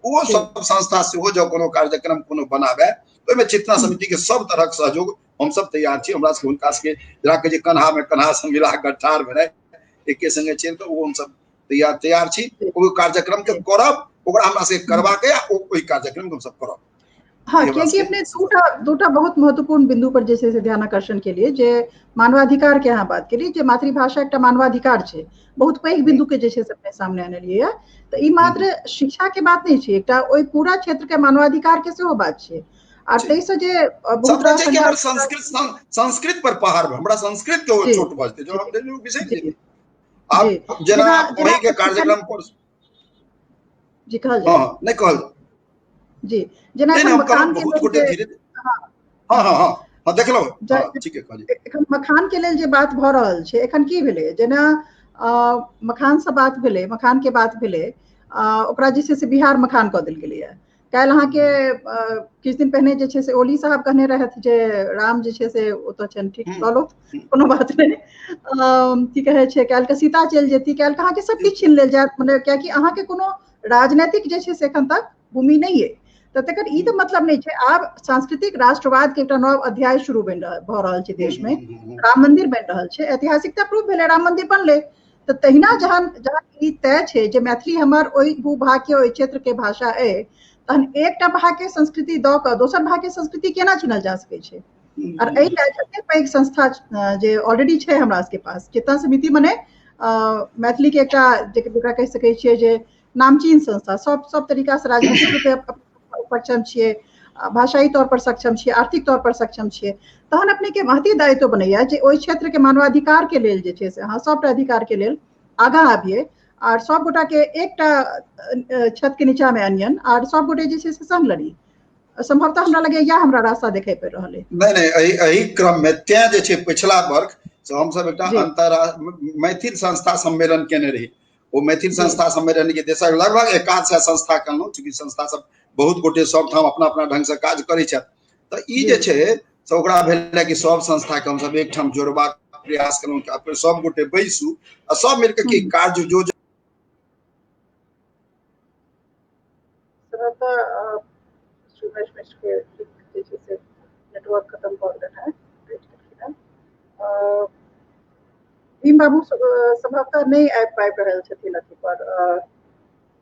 Speaker 2: ओ सब संस्था सेहो जँ कोनो कार्यक्रम कोनो बनाबे ओहिमे चेतना समिति के सब तरहक सहयोग हमसब तैयार छी। हमरा सबके हुनका सबके जेना कहै छै कन्हा में कन्हा से मिला कऽ ठाढ़ भेनाइ, एके संगे चलि कऽ ओ हमसब तैयार छी। ओहि कार्यक्रम के करब, ओकरा हमरा सबके करबाक या ओहि कार्यक्रम के हमसब करब।
Speaker 1: हाँ, क्योंकि अपने दूटा बहुत महत्वपूर्ण बिंदु पर जे छै से ध्यान आकर्षण के लिए, जे मानवाधिकार के अहाँ बात केलिए, जे मातृभाषा एकटा मानवाधिकार छै, बहुत पैघ बिंदु के जे छै से अपने सामने आनलियै है। तऽ ई मात्र शिक्षा के बात नहि छै, एकटा ओहि पूरा क्षेत्र के मानवाधिकार के सेहो बात छै। आर ताहिसँ जे बहुत
Speaker 2: रास संस्कृत पर पहाड़, हमरा संस्कृत के चोट बजतै जो हम बिसरि आब जेना ओहि के कार्यक्रम पर
Speaker 1: जी कहल जाय।
Speaker 2: हां नहीं कहल
Speaker 1: जी, जेना
Speaker 2: एखन मखान के लेल हां हां हां हां देखलहुं, ठीक है कहलिए।
Speaker 1: एखन मखान के लेल जे बात भऽ रहल छै, एखन की भेलै, जेना मखान से बात भेलै, मखान के बात भेलै, ओकरा जे छै से बिहार मखान कऽ देल गेलैया। काल्हि अहाँके किछु दिन पहिने जे छै से ओली साहब कहने रहथि जे राम जे छै से ओतऽ छनि, ठीक कहलो कोनो बात नहि, की कहै छै, काल्हि के सीता चलि जेती, काल्हि अहाँके सब किछु छीन लेल जायत, मतलब कियाकि अहाँके कोनो राजनैतिक जे छै से एखन तक भूमि नहि अइ, तऽ तकर ई तऽ मतलब नहि छै। आब सांस्कृतिक राष्ट्रवाद के एकटा नव अध्याय शुरू भऽ रहल छै देश में, राम मंदिर बनि रहल छै, ऐतिहासिकता प्रूफ भेलै, राम मंदिर बनलै। तऽ तहिना जहन जहन ई तय छै जे मैथिली हमर ओहि भूभाग के ओहि क्षेत्र के भाषा अइ, तहन एकटा भाग के संस्कृति दऽ कऽ दोसर भाग के संस्कृति केना छीनल जा सकै छै? और एहि लए जते पैघ संस्था जे ऑलरेडी छै हमरा सबके पास, चेतना समिति मने मैथिली के एकटा जेकरा कहि सकै छियै जे नामचीन संस्था, सब सब तरीका से राजनीतिक रूपे सक्षम छियै, भाषाई तौर पर सक्षम छियै, आर्थिक तौर पर सक्षम छियै, तहन अपने के महती दायित्व बनैया जे ओहि क्षेत्र के मानवाधिकार के लेल जे छै से अहाँ सबटा अधिकार के लेल आगाँ आबियै आर सब गोटा के एकटा छत के नीचा में अनियन आर सब गोटे जे छै से संग लड़ी। संभवतः हमरा लगैया इएह हमरा रास्ता देखाइ पड़ि रहल अइ।
Speaker 2: नहि नहि, एहि क्रम में तें जे छै पिछला वर्ष से हमसब एकटा अंतरराष्ट्रीय मैथिल संस्था सम्मेलन केने रही। ओ मैथिल संस्था सम्मेलन के देशक लगभग 81 संस्था कहलहुँ, चूँकि संस्था सब बहुत गोटे सब ठाम अपना अपना ढंग से काज करै छथि, तऽ ई जे छै से ओकरा भेलै कि सब संस्था के हमसब एकठाम जोड़बाक प्रयास केलहुँ कि अपने सब गोटे बैसू आ सब मिलके की कार्य जो
Speaker 1: नेटवर्क खत्म भऽ गेल है। भीम बाबू संभवतः नहि आबि पाबि रहल छथिन, अथी पर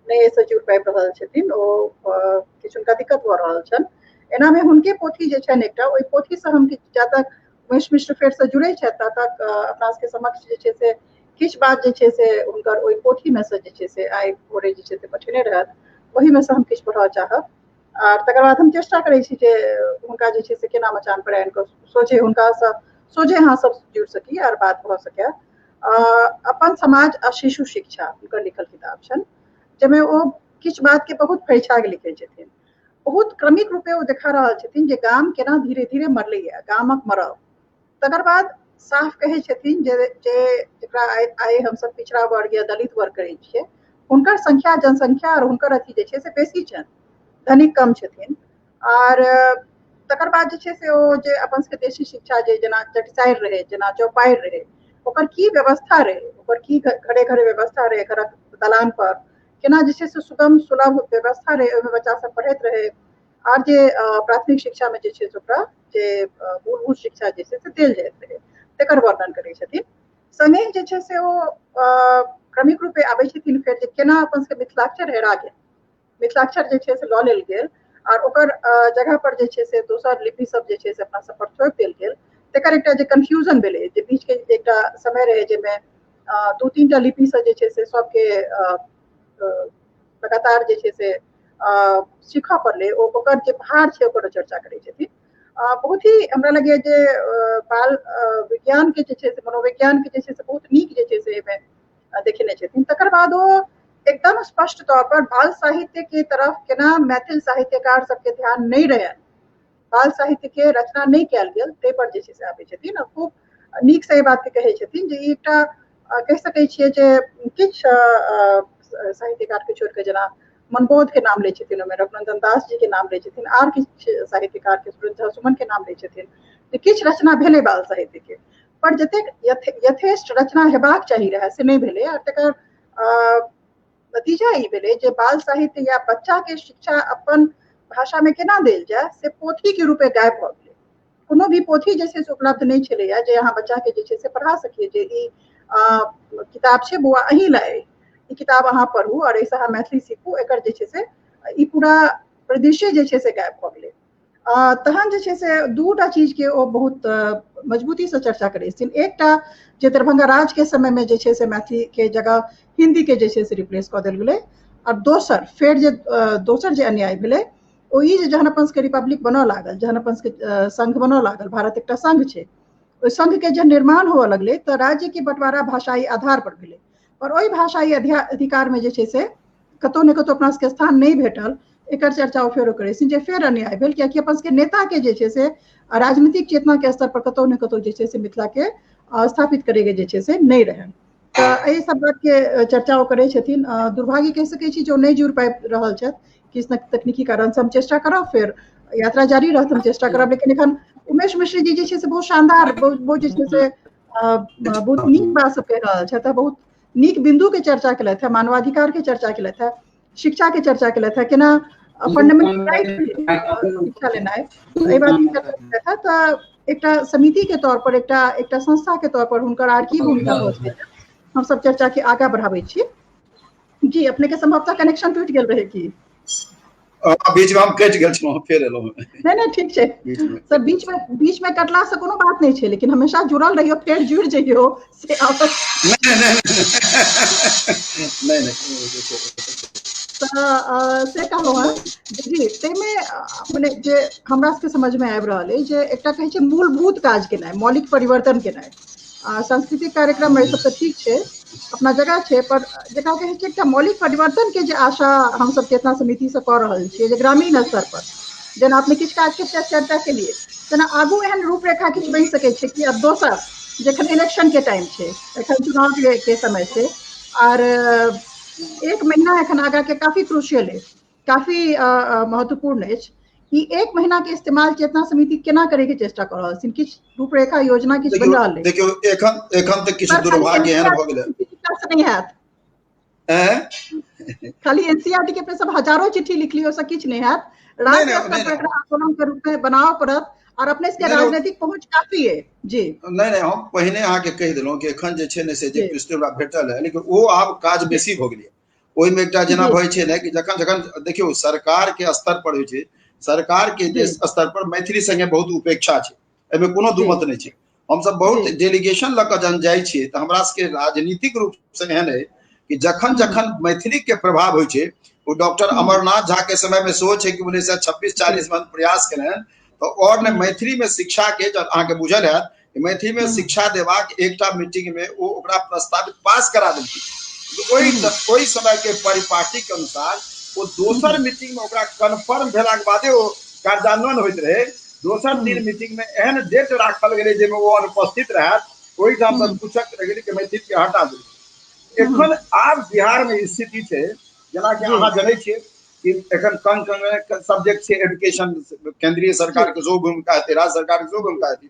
Speaker 1: नहि एहिसँ जुड़ि पाबि रहल छथिन, ओ किछु हुनका दिक्कत भऽ रहल छनि। एनामे हुनके पोथी जे छनि एकटा, ओहि पोथीसँ हम किछु जा तक उमेश मिश्र फेरसँ जुड़ै छथि ता तक अपना सबके समक्ष जे छै से किछु बात जे छै से हुनकर ओहि पोथीमे से जे छै से आइ भोरे जे छै से पठेने रहथि, ओहिमे से हम किछु पढ़ऽ चाहब। आर तकर बाद हम चेष्टा करै छी जे हुनका जे छै से केना मचान पर आनि कऽ सोझे हुनकासँ सोझे अहाँ सब जुड़ि सकी आर बात भऽ सकै। अपन समाज आ शिशु शिक्षा हुनकर लिखल किताब छनि, जाहिमे ओ किछु बात के बहुत फरिछा के लिखै छथिन। बहुत क्रमिक रूपे ओ देखा रहल छथिन जे गाम केना धीरे धीरे मरलैया, गामक मरब। तकर बाद साफ कहै छथिन जे जेकरा आइ हमसब पिछड़ा वर्ग या दलित वर्ग करै छियै, हुनकर संख्या, जनसंख्या और हुनकर अथी जे छै से बेसी छनि, धनिक कम छथिन। आर तकर बाद जे छै से ओ जे अपन सबके देशी शिक्षा जे जेना चटिसारि रहै, जेना चौपाड़ि रहै, ओकर की व्यवस्था रहै, ओकर की घरे घरे व्यवस्था रहै, घरक दलान पर केना जे छै से सुगम सुलभ व्यवस्था रहै, ओहिमे बच्चा सब पढ़ैत रहै। आर जे प्राथमिक शिक्षा में जे छै से ओकरा जे मूलभूत शिक्षा जे छै से देल जाइत रहै, तकर वर्णन करै छथिन। संगहि जे छै से ओ क्रमिक रूपे आबै छथिन फेर जे केना अपन सबके मिथिलाक्षर हेरा गेल, मिथिलाक्षर जे छै से लऽ लेल गेल आर ओकर जगह पर जे छै से दोसर लिपि सब जे छै से अपना सब पर थोपि देल गेल, तकर एकटा जे कन्फ्यूजन भेलै, जे बीच के एकटा समय रहै जाहिमे 2-3 टा लिपि से जे छै से सबके लगातार जे छै से सीखऽ पड़लै, ओ ओकर जे भार छै ओकर चर्चा करै छथिन। बहुत ही हमरा लगैए जे बाल विज्ञान के जे छै से मनोविज्ञान के जे छै से बहुत नीक जे छै से एहिमे देखेने छथिन। तकर बाद ओ एकदम स्पष्ट तौर पर बाल साहित्य के तरफ केना मैथिल साहित्यकार सबके ध्यान नहि रहनि, बाल साहित्य के रचना नहि कयल गेल, ताहि पर जे छै से आबै छथिन। आ खूब नीक से एहि बात के कहै छथिन जे ई एकटा कहि सकै छियै जे किछु साहित्यकार के छोड़ि कऽ, जेना मनबोध के नाम लै छथिन, ओहिमे रघुनंदन दास जी के नाम लै छथिन, आर किछु साहित्यकार के सुरेश झा सुमन के नाम लै छथिन, जे किछु रचना भेलै बाल साहित्य के, पर जतेक यथेष्ट रचना हेबाक चाही रहै से नहि भेलै। आ तकर नतीजा ई भेलै जे बाल साहित्य या बच्चा के शिक्षा अपन भाषा में केना देल जाय से पोथी के रूपे गायब भऽ गेलै। कोनो भी पोथी जे छै से उपलब्ध नहि छलैया जे अहाँ बच्चा के जे छै से पढ़ा सकिए जे ई किताब छै बौआ अहीं लए, ई किताब अहाँ पढ़ू और एहिसँ अहाँ मैथिली सीखू, एकर जे छै से ई पूरा परिदृश्य जे छै से गायब भऽ गेलै। तहन जे छै से दूटा चीज के ओ बहुत मजबूती से चर्चा करै छथिन। एकटा जे दरभंगा राज के समय में जे छै से मैथिली के जगह हिंदी के जे छै से रिप्लेस कऽ देल गेलै, और दोसर फेर जे दोसर जे अन्याय भेलै ओ ई जे जहन अपन सबके रिपब्लिक बनऽ लागल, जहन अपन सबके संघ बनऽ लागल, भारत एकटा संघ छै, ओहि संघ के जहन निर्माण हुअ लगलै तऽ राज्य के बंटवारा भाषाई आधार पर भेलै, पर ओहि भाषाई अधिकार में जे छै से कतौ ने कतौ अपना सबके स्थान नहि भेटल। एकर चर्चा ओ फेरो करै छथिन जे फेर अन्याय भेल, कियाकि अपन सबके नेता के जे छै से राजनीतिक चेतना के स्तर पर कतौ ने कतौ जे छै से मिथिला के स्थापित करे के जे छै से नहि रहनि। तऽ एहि सब बात के चर्चा ओ करै छथिन। दुर्भाग्य कहि सकै छी जे ओ नहि जुड़ि पाबि रहल छथि किछु तकनीकी कारण से। हम चेष्टा करब, फेर यात्रा जारी रहत, हम चेष्टा करब। लेकिन एखन उमेश मिश्र जी जे छै से बहुत शानदार, बहुत जे छै से बहुत नीक बात सब कहि रहल छथि, बहुत नीक बिंदु के चर्चा केलथि है, मानवाधिकार के चर्चा केलथि है, शिक्षा के चर्चा केलथि है, केना फंडामेंटल राइट शिक्षा लेनाइ, एहि बात के चर्चा केलथि है। तऽ एकटा समिति के तौर पर, एकटा एकटा संस्था के तौर पर हुनकर आर की भूमिका भऽ सकैत है, हम सब चर्चा के आगाँ बढ़ाबै छी। जी अपने के संभवतः कनेक्शन टूटि गेल रहे की?
Speaker 2: बीच में हम कटि गेल छलहुँ, फेर एलहुँ।
Speaker 1: नहि नहि ठीक छै सर, बीच में कटला से कोनो बात नहि छै, लेकिन हमेशा जुड़ल रहियो, फेर जुड़ि जइयो से।
Speaker 2: नहि नहि नहि नहि
Speaker 1: तऽ से कहलहुँ हँ जी, ताहिमे मने जे हमरा सबके समझमे आबि रहल अछि जे एकटा कहै छै मूलभूत काज केनाइ, मौलिक परिवर्तन केनाइ, सांस्कृतिक कार्यक्रम एहि सब तऽ ठीक छै, अपना जगह छै, पर जकरा कहै छै एकटा मौलिक परिवर्तन के जे आशा हमसब चेतना समिति से कऽ रहल छियै जे ग्रामीण स्तर पर जेना अपने किछु काज के चर्चा केलियै, तेना आगू एहन रूपरेखा किछु बनि सकै छै कि? आब दोसर जखन इलेक्शन के टाइम छै, एखन चुनाव के समय छै, आर 1 महीना एखन आगा के काफी क्रूशियल अछि, काफी महत्वपूर्ण अछि। ई 1 महीना के इस्तेमाल चेतना समिति केना करे के चेष्टा कऽ रहल छथिन? किछु रूपरेखा योजना किछु बनि रहल अछि?
Speaker 2: देखियौ, एखन एखन तऽ किछु दुर्भाग्य एहन भऽ गेलै
Speaker 1: नहि हैत। खाली एनसीईआरटी के सब हजारों चिट्ठी लिखलियो से किछु नहि हैत। राज्य स्तर पर एकरा आंदोलन के रूप में बनाबऽ पड़त और अपने सबके राजनीतिक पहुंच काफी है जी।
Speaker 2: नहि नहि, हम पहिने अहाँके कहि देलहुँ कि एखन जे छै ने से जे पृष्ठ हमरा भेटल है, लेकिन ओ आब काज बेसी भऽ गेलै। ओहिमे एकटा जेना भऽ छै ने कि जखन जखन देखियौ सरकार के स्तर पर होइ छै, सरकार के जे स्तर पर मैथिली संगे बहुत उपेक्षा छै, एहिमे कोनो दुमत नहि छै। हमसब बहुत डेलीगेशन लऽ कऽ जहन जाइ छियै तऽ हमरा सबके राजनीतिक रूप से एहन है कि जखन जखन मैथिली के प्रभाव होइ छै, ओ डॉक्टर अमरनाथ झा के समय में सेहो छै कि 1926-40 में प्रयास केलनि तऽ और ने मैथिली में शिक्षा के, जब अहाँके बुझल हैत मैथिली में शिक्षा देबाक एकटा मीटिंग में ओ ओकरा प्रस्तावित पास करा देलखिन। ओहि समय के परिपाटी के अनुसार ओ दोसर मीटिंग में ओकरा कन्फर्म भेलाके बादे ओ कार्यान्वयन होइत रहे। दोसर दिन मीटिंग में एहन डेट राखल गेलै जाहिमे ओ अनुपस्थित रहत, ओहिठाम सब पूछक रहि गेलै कि मैथिली के हटा देल। एखन आब बिहार में स्थिति छै जेनाकि अहाँ जनै छियै कि एखन कन कन सब्जेक्ट छै एजुकेशन, केंद्रीय सरकार के सेहो भूमिका हेतै, राज्य सरकार के सेहो भूमिका हेतै।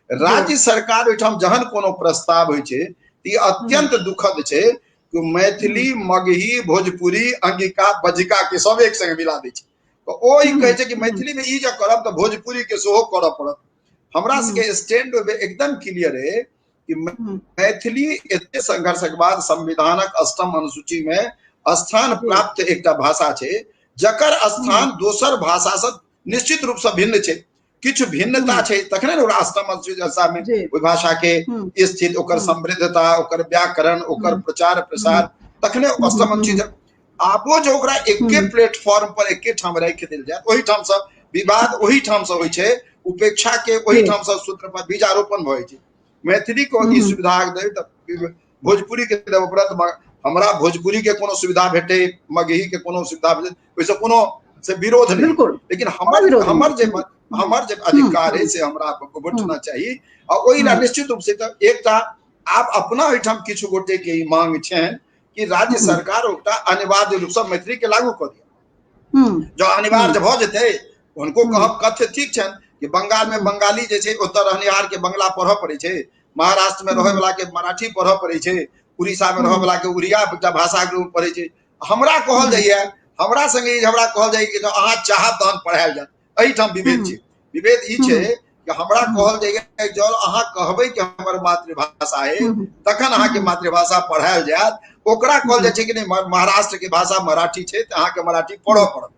Speaker 2: राज्य सरकार ओहिठाम जहन कोनो प्रस्ताव होइ छै तऽ ई अत्यंत दुखद छै कि मैथिली, मगही, भोजपुरी, अंगिका, बज्जिका के सब एक संगे मिला दै छै। तऽ ओ ई कहै छै कि मैथिली में ई जे करब तऽ भोजपुरी के सेहो करऽ पड़त। हमरा सबके स्टैंड ओहिमे एकदम क्लियर है कि मैथिली एते संघर्षक बाद संविधानक 8म अनुसूची में स्थान प्राप्त एकटा भाषा छै, जकर स्थान दोसर भाषा से निश्चित रूप से भिन्न छै, किछु भिन्नता छै तखने ने ओकरा अष्टम अनुसूची में ओहि भाषा के स्थित, ओकर समृद्धता, ओकर व्याकरण, ओकर प्रचार प्रसार, तखने अष्टम अनुसूची। आबो जो ओकरा एके प्लेटफॉर्म पर एके ठाम राखि देल जाय, ओहि ठाम से विवाद ओहि ठाम से होइ छै, उपेक्षा के ओहि ठाम से सूत्रपात बीजारोपण भऽ जाइ छै। मैथिली को ई सुविधा दे तऽ भोजपुरी के देबऽ पड़त। हमरा भोजपुरी के कोनो सुविधा भेटे, मगही के कोनो सुविधा भेटे, ओहिसँ कोनो से विरोध नहीं, लेकिन हमर हमर जे हमर जे अधिकार है से हमरा भेटना चाही। आ ओहि ला निश्चित रूप से तऽ एकटा आब अपना ओहिठाम किछु गोटे के ई मांग छनि कि राज्य सरकार ओकरा अनिवार्य रूप से मैथिली के लागू कऽ दिया। जँ अनिवार्य भऽ जेतै, हुनको कहब कथ्य ठीक छनि कि बंगाल में बंगाली जे छै ओतऽ रहनिहार के बंगला पढ़ऽ पड़ै छै, महाराष्ट्र में रहै वाला के मराठी पढ़ऽ पड़ै छै, उड़ीसा में रहै वाला के उड़िया एकटा भाषा के रूप पढ़ै छै। हमरा कहल जाइए, हमरा संगे हमरा कहल जाइए कि अहाँ चाहब तहन पढ़ायल जायत। एहिठाम विभेद छै। विभेद ई छै कि हमरा कहल जाइए जँ अहाँ कहबै कि हमर मातृभाषा है तखन अहाँके मातृभाषा पढ़ायल जायत। ओकरा कहल जाइ छै कि नहि, महाराष्ट्र के भाषा मराठी छै तऽ अहाँके मराठी पढ़ऽ पड़त।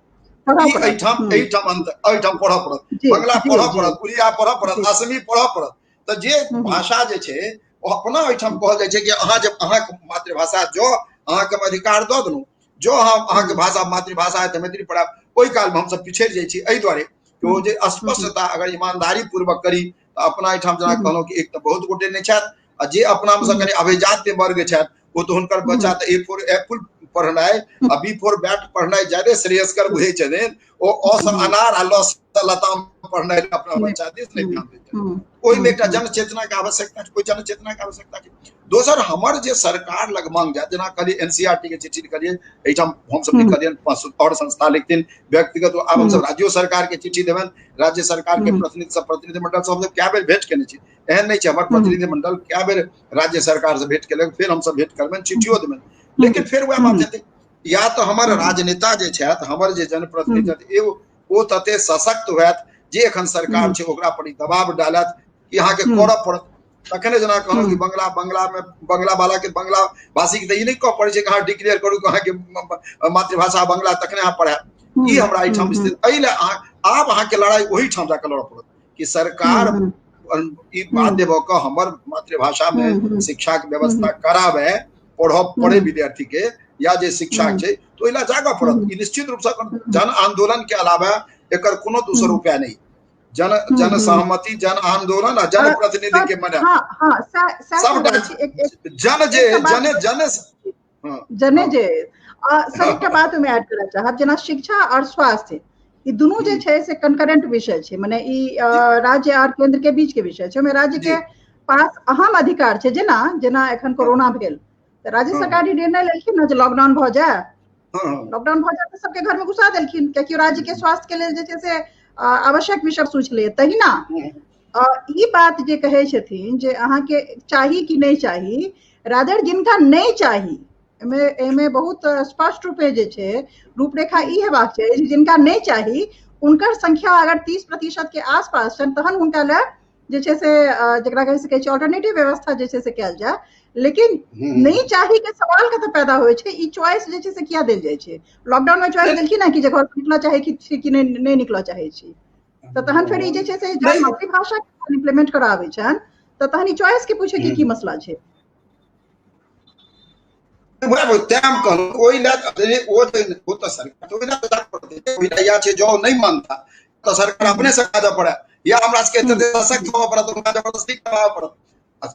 Speaker 2: एहिठाम एहिठाम एहिठाम पढ़ऽ पड़त, बंगला पढ़ऽ पड़त, उड़िया पढ़ऽ पड़त, असमी पढ़ऽ पड़त। तऽ जे भाषा जे छै ओ अपना ओहिठाम कहल जाइ छै कि अहाँ जब अहाँके मातृभाषा जो अहाँके हम अधिकार दऽ देलहुँ, जो हम अहाँके भाषा मातृभाषा है तऽ मैथिली पढ़ायब। ओहि कालमे हमसब पिछड़ि जाइ छी एहि दुआरे कि ओ जे स्पष्टता अगर ईमानदारी पूर्वक करी तऽ अपना एहिठाम जेना कहलहुँ कि एक तऽ बहुत गोटे नहि छथि, आ जे अपनामे सँ कनि अभिजात्य वर्ग छथि ओ तऽ हुनकर बच्चा तऽ ए फोर एप्पल पढ़नाइ आ बी फोर बैट पढ़नाइ ज्यादे श्रेयस्कर बुझै छथिन। ओ अ सँ अनार आ ल सँ लताम पढ़नाइ अपना बच्चा दिस नहि ध्यान दै छथिन। ओहिमे एकटा जनचेतना के आवश्यकता छै, ओहि जनचेतना के आवश्यकता छै। दोसर हमर जे सरकार लग मांग जाय, जेना कहलियै एनसीईआरटी के चिट्ठी लिखलियै, एहिठाम हमसब लिखलियनि, और संस्था लिखथिन व्यक्तिगत। आब हमसब राज्यो सरकार के चिट्ठी देबनि, राज्य सरकार के प्रतिनिधि सब, प्रतिनिधिमंडल सब हमसब कए बेर भेंट केने छी, एहन नहि छै। हमर प्रतिनिधिमंडल कए बेर राज्य सरकार से भेंट केलक, फेर हमसब भेंट करबनि, चिट्ठियो देबनि। लेकिन फेर वएह बात हेतै, या तऽ हमर राजनेता जे छथि, हमर जे जनप्रतिनिधि छथि, ओ तते सशक्त होयत जे एखन सरकार छै ओकरा पर दबाव डालत कि अहाँके करऽ पड़त। तखने जेना कहलहुँ कि बंगला बंगला में बंगला वाला के बंगला भाषी के तऽ ई नहि कहऽ पड़ै छै कि अहाँ डिक्लेयर करू कि अहाँके मातृभाषा बंगला तखने अहाँ पढ़ायब। ई हमरा एहिठाम स्थित एहि लए अहाँ आब अहाँके लड़ाइ ओहिठाम जाकऽ लड़ऽ पड़त कि सरकार ई बाध्य भऽ कऽ हमर मातृभाषा में शिक्षा के व्यवस्था कराबै, पढ़ऽ पड़े विद्यार्थी के या जे शिक्षा छै तऽ ओहि लए जागऽ पड़त। ई निश्चित रूपसँ जन आंदोलन के अलावा एकर कोनो दोसर उपाय नहि। जन जन सहमति, जन आंदोलन आ जन प्रतिनिधि के मने सबटा जन जे जन जन
Speaker 1: जने जे सर एकटा बात ओहिमे ऐड करऽ चाहब, जेना शिक्षा और स्वास्थ्य ई दुनू जे छै से कंकरेंट विषय छै, मने ई राज्य और केंद्र के बीच के विषय छै। ओहिमे राज्य के पास अहम अधिकार छै। जेना जेना एखन कोरोना भेल तऽ राज्य सरकार ई निर्णय लेलखिन ने जे लॉकडाउन भऽ जाय, लॉकडाउन भऽ जाय तऽ सबके घर में घुसा देलखिन, कियाकि राज्य के स्वास्थ्य के लेल जे छै से आवश्यक विषय सोचले। तहिना ई बात जे कहै छथिन जे अहाँके चाही कि नहि चाही, रादर जिनका नहि चाही, एहिमे एहिमे बहुत स्पष्ट रूपे जे छै रूपरेखा ई हेबाक चाही, जिनका नहि चाही हुनकर संख्या अगर 30% के आसपास छनि तहन हुनका लए जे छै से जकरा कहि सकै छी ऑल्टरनेटिव व्यवस्था जे छै से कयल जाय। लेकिन नहि चाही के सवाल कतऽ पैदा होइ छै? ई चॉइस जे छै से किया देल जाइ छै? लॉकडाउन में चॉइस देलखिन ने कि जे घर निकलऽ चाहै छी कि नहि निकलऽ चाहै छी, तऽ तहन फेर ई जे छै से जहन मातृभाषा के इम्प्लीमेंट कराबै छनि तऽ तहन ई चॉइस के पूछे के की मसला छै?
Speaker 2: तें हम कहलहुँ ओहि लए ओ तऽ सरकार ओहि लए ओहि लए छै, जो नहि मानता तऽ सरकार अपने से काजऽ पड़े या हमरा सबके एते सशक्त होबऽ पड़त, हुनका जबरदस्ती कराबऽ पड़त।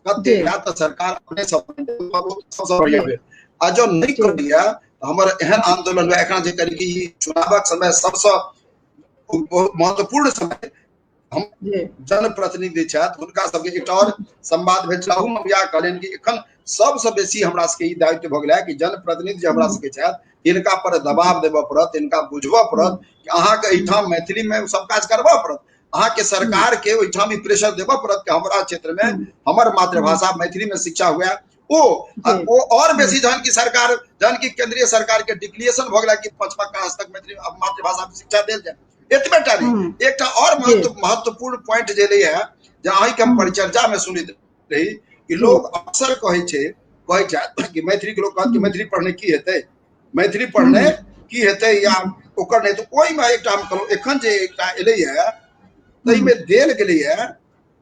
Speaker 2: कते या तऽ सरकार अपने सबसँ बढ़िया भेल, आ जो नहि करैया तऽ हमर एहन आंदोलन हुए। एखन जे करी कि चुनावक समय सबसँ बहुत महत्वपूर्ण समय, हम जनप्रतिनिधि छथि हुनका सबके एकटा और संवाद भेल छल, हम इएह कहलियनि कि एखन सबसँ बेसी हमरा सबके ई दायित्व भऽ गेलै कि जनप्रतिनिधि जे हमरा सबके छथि हिनका पर दबाव देबऽ पड़त, हिनका बुझबऽ पड़त कि अहाँके एहिठाम मैथिली में सब काज करबऽ पड़त, अहाँके सरकार के ओहिठाम ई प्रेशर देबऽ पड़त कि हमरा क्षेत्र में हमर मातृभाषा मैथिली में शिक्षा हुए। ओ ओ और बेसी जहन कि सरकार, जहन कि केंद्रीय सरकार के डिक्लेरेशन भऽ गेलै कि 5वा क्लास तक मैथिली मातृभाषा में शिक्षा देल जाय। एतबे टा नहि, एकटा और महत्वपूर्ण पॉइंट जे है जे अहींके हम परिचर्चा में सुनैत रही कि लोग अक्सर कहै छै, कहै छथि कि मैथिली के लोग कहत कि मैथिली पढ़ने की हेतै, मैथिली पढ़ने की हेतै या ओकर नहि। तऽ ओहिमे एकटा हम कहलहुँ एखन जे एकटा एलैए ताहिमे देल गेलैए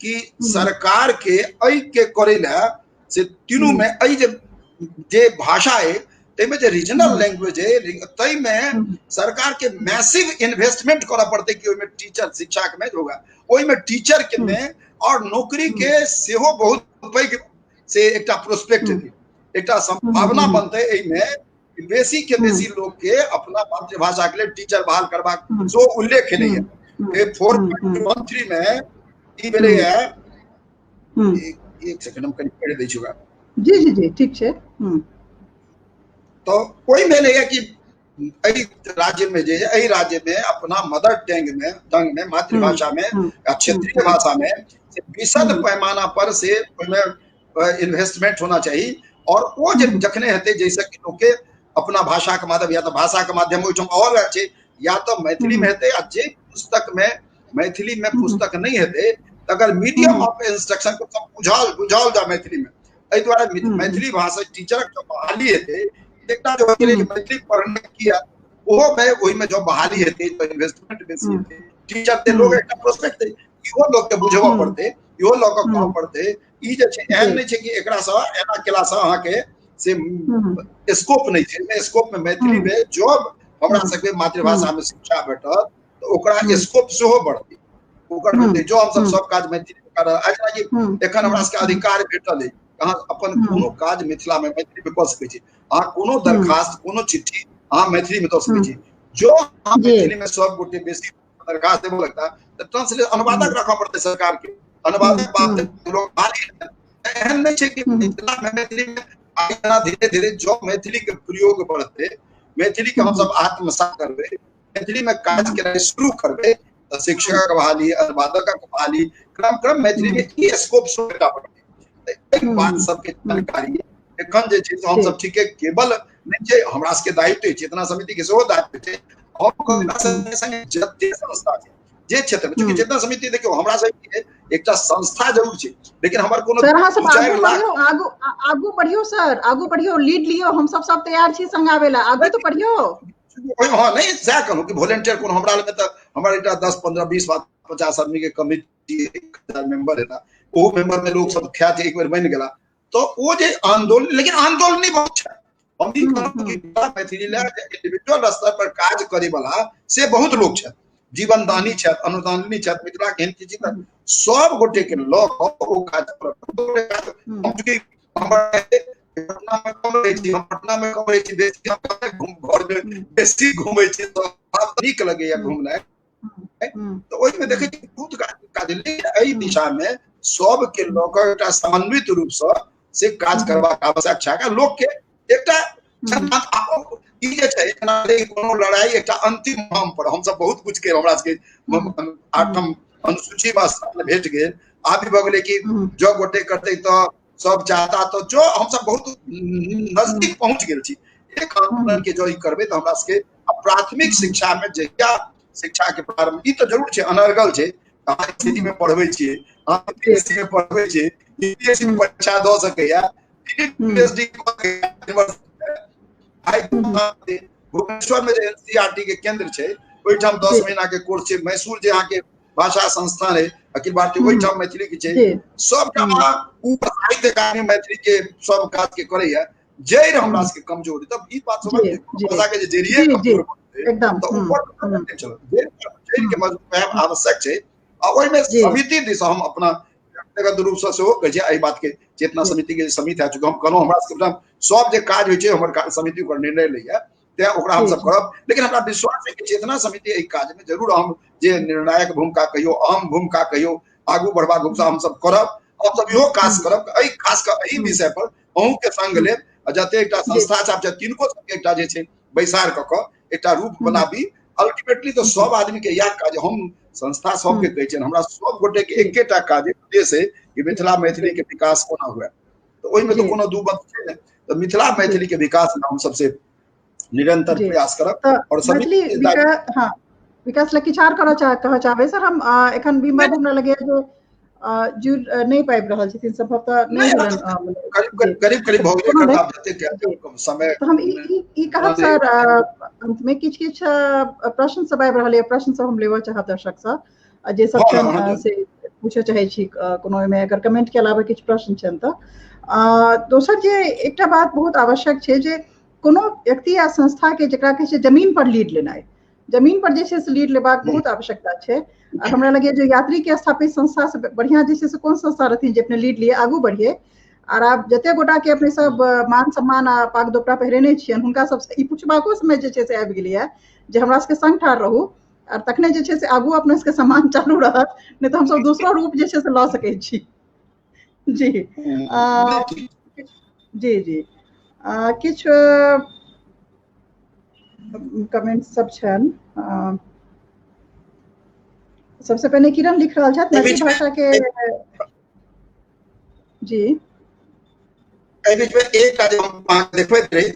Speaker 2: कि सरकार के एहि के करै लए से तीनू में एहि जे जे भाषा अइ ताहिमे जे रीजनल लैंग्वेज अइ ताहिमे सरकार के मैसिव इन्वेस्टमेंट करऽ पड़तै कि ओहिमे टीचर शिक्षा के में होगा, ओहिमे टीचर के में और नौकरी के सेहो बहुत पैघ से एकटा प्रोस्पेक्ट हेतै, एकटा संभावना बनतै एहिमे बेसी के बेसी लोग के अपना मातृभाषा के लिए टीचर बहाल करबाक जो उल्लेख एलैए 4.13 में ई भेलैए। एक सेकंड हम कनि पढ़ि दै छी ओकरा।
Speaker 1: जी जी जी ठीक छै।
Speaker 2: तऽ ओहिमे एलैए कि एहि राज्य में जे एहि राज्य में अपना मदर टंग में टंग में मातृभाषा में या क्षेत्रीय भाषा में विशद पैमाना पर से ओहिमे इन्वेस्टमेंट होना चाही और ओ जे जखने हेतै जाहिसँ कि लोकके अपना भाषाके माध्यम या तऽ भाषाके माध्यम ओहिठाम और छै या तऽ मैथिलीमे हेतै आ जे पुस्तकमे मैथिलीमे पुस्तक नहि हेतै तकर मीडियम ऑफ इंस्ट्रक्शन को सब बुझाओल बुझाओल जा मैथिलीमे। एहि दुआरे मैथिली भाषा टीचरक जो बहाली हेतै एकटा जो होइ मैथिली पढ़ने किया ओहो मे ओहिमे जो बहाली हेतै तो इन्वेस्टमेंट बेसी हेतै टीचर के लोग एकटा प्रोस्पेक्ट इहो लोग के बुझबऽ पड़तै, इहो लऽ कऽ कहऽ पड़तै। ई जे छै एहन नहि छै कि एकरा सँ एना केला सँ अहाँके से स्कोप नहि छै। स्कोप में मैथिली में जॉब हमरा सबके मातृभाषा में शिक्षा भेटत तऽ ओकरा स्कोप सेहो बढ़तै, ओकर हेतै। जो हमसब सब काज मैथिली में कर रहल जेनाकि एखन हमरा सबके अधिकार भेटल अछि अहाँ अपन कोनो काज मिथिला में मैथिली में कऽ सकै छी, अहाँ कोनो दरखास्त कोनो चिट्ठी अहाँ मैथिली में दऽ सकै छी। जो अहाँ मैथिली में सब गोटे बेसी दरखास्त देबऽ लगता तऽ ट्रांसलेट अनुवादक राखऽ पड़तै सरकार के, अनुवादक बात लोग एहन नहि छै कि मिथिला में मैथिली में धीरे धीरे जो मैथिली के प्रयोग बढ़तै, मैथिली के हमसब आत्मसात करबै, मैथिली में काज केनाइ शुरू करबै तऽ शिक्षकक बहाली, अनुवादकक बहाली, क्रम क्रम मैथिली में ई स्कोप सेहो एकटा बढ़तै। एहि बात सबके जानकारी एखन जे छै से हमसब ठीके केवल नहि छै हमरा सबके दायित्व अछि, चेतना समिति के सेहो दायित्व छै। हम संगे जते संस्था छै जे क्षेत्र में, चूँकि चेतना समिति देखियौ हमरा सबके एकटा संस्था जरूर छै लेकिन हमर कोनो
Speaker 1: सर अहाँ सब आगू बढ़ियौ, आगू आगू बढ़ियौ सर, आगू बढ़ियौ, लीड लियौ, हम सब सब तैयार छी संग आबै ला, आगू तऽ बढ़ियौ।
Speaker 2: हँ नहि सएह कहलहुँ कि वोलेंटियर कोनो हमरा लग तऽ हमर एकटा 10 15 20 50 आदमी के कमिटी 1000 मेंबर हेता, ओहो मेंबर में लोग सब ख्यात एक बेर बनि गेला तो ओ जे आंदोलन, लेकिन आंदोलनी बहुत छै। हम ई कहलहुँ कि मैथिली लए इंडिविजुअल स्तर पर काज करे वाला से बहुत लोग छथि, जीवनदानी छथि, अनुदानी छथि, मिथिला के एहन किछु तऽ सब गोटे के लऽ कऽ ओ काज पटना में कम रहै छी, हम पटना में कम रहै छी, बेसी घर में बेसी घूमै छी तऽ नीक लगैया घूमनाइ, तऽ ओहिमे देखै छी बहुत काज। लेकिन एहि दिशा में सबके लऽ कऽ एकटा समन्वित रूप से से काज करबाक आवश्यक छै। लोक के एकटा ई जे छै कोनो लड़ाई एकटा अंतिम मुकाम पर हमसब बहुत कुछ के हमरा सबके 8म अनुसूची में स्थान भेट गेल। आब भऽ गेलै कि जो गोटे करतै तऽ सब चाहता, तऽ जो हमसब बहुत नजदीक पहुंच गेल छी। एक आंदोलन के जो ई करबै तऽ हमरा सबके प्राथमिक शिक्षा में जहिया शिक्षा के प्रारंभ, ई तऽ जरूर छै अनर्गल छै, अहाँ स्थिति में पढ़बै छियै, अहाँ बीएससी में पढ़बै छियै, यूपीएससी में परीक्षा दऽ सकैया, पीएचडी भुवनेश्वर में जे एनसीईआरटी के केंद्र छै ओहिठाम 10 महीना के कोर्स छै, मैसूर जे अहाँके भाषा संस्थान है अखिल भारतीय ओहिठाम मैथिली के छै, सबठाम ऊपर साहित्य अकादमी मैथिली के सब काज के करैया। जड़ि हमरा सबके कमजोर, तब ई बात समझ भाषा के जे जड़िए कमजोर
Speaker 1: एकदम
Speaker 2: तऽ ऊपर चलत, जड़ि के मजबूत होयब आवश्यक छै। आ ओहिमे समिति दिस हम अपना व्यक्तिगत रूप से सेहो कहै छियै एहि बात के, चेतना समिति के समिति आ चूँकि हम कहलहुँ हमरा सबके सब जे काज होइ छै हमर समिति ओकर निर्णय लैया, तें ओकरा हमसब करब। लेकिन हमरा विश्वास है कि चेतना समिति एहि काज में जरूर हम जे निर्णायक भूमिका कहियो, अहम भूमिका कहियो, आगू बढ़बाक भूमिका हमसब करब। हमसब इहो काज करब एहि खास कऽ एहि विषय पर अहूँ के संग लेब आ जते एकटा संस्था छै तिनको सबके एकटा जे छै बैसार कऽ कऽ एकटा रूप बनाबी। अल्टीमेटली तऽ सब आदमी के इएह काज, हम संस्था सबके कहै छियनि, हमरा सब गोटे के एकेटा काज उद्देश्य है कि मिथिला मैथिली के विकास कोना हुए, तऽ ओहिमे तऽ कोनो दू मत छै नहि। तऽ मिथिला मैथिली के विकास हम सबसे निरंतर प्रयास करब।
Speaker 1: और मैथिली विकास, हाँ, विकास लए किछु आर करऽ चाह कहऽ चाहबै सर? हम एखन भीम बाबू हमरा लगैया जे जुड़ि नहि पाबि रहल छथिन, सम्भवतः नहि
Speaker 2: करीब करीब करीब भऽ गेलै समय।
Speaker 1: तऽ हम ई कहब सर, अन्तमे किछु किछु प्रश्न सब आबि रहल यऽ, प्रश्न सब हम लेबऽ चाहब दर्शकसँ जे सब छनि से पूछऽ चाहै छी, कोनो ओहिमे अगर कमेंट के अलावा किछु प्रश्न छनि तऽ। दोसर जे एकटा बात बहुत आवश्यक छै जे कोनो व्यक्ति या संस्था के जकरा कहै छै जमीन पर लीड लेनाइ, जमीन पर जे छै से लीड लेबाक बहुत आवश्यकता छै। आ हमरा लगैए जे यात्री के स्थापित संस्था से बढ़िआँ जे छै से कोन संस्था रहथिन जे अपने लीड लिए आगू बढ़िए। आर आब जते गोटा के अपने सब मान सम्मान आ पाग दोपटा पहिरेने छियनि हुनका सबसँ ई पुछबाको समय जे छै से आबि गेलैए जे हमरा सबके संग ठाढ़ रहू आर तखने जे छै से आगू अपने सबके सम्मान चालू रहत, नहि तऽ हमसब दोसरो रूप जे छै से लऽ सकै छी। जी जी जी किछु कमेंट सब छनि। सबसे पहिने किरण लिख रहल छथि मैथिली भाषा के। जी
Speaker 2: एहि बीच में एक जे हम अहाँके देखबैत रही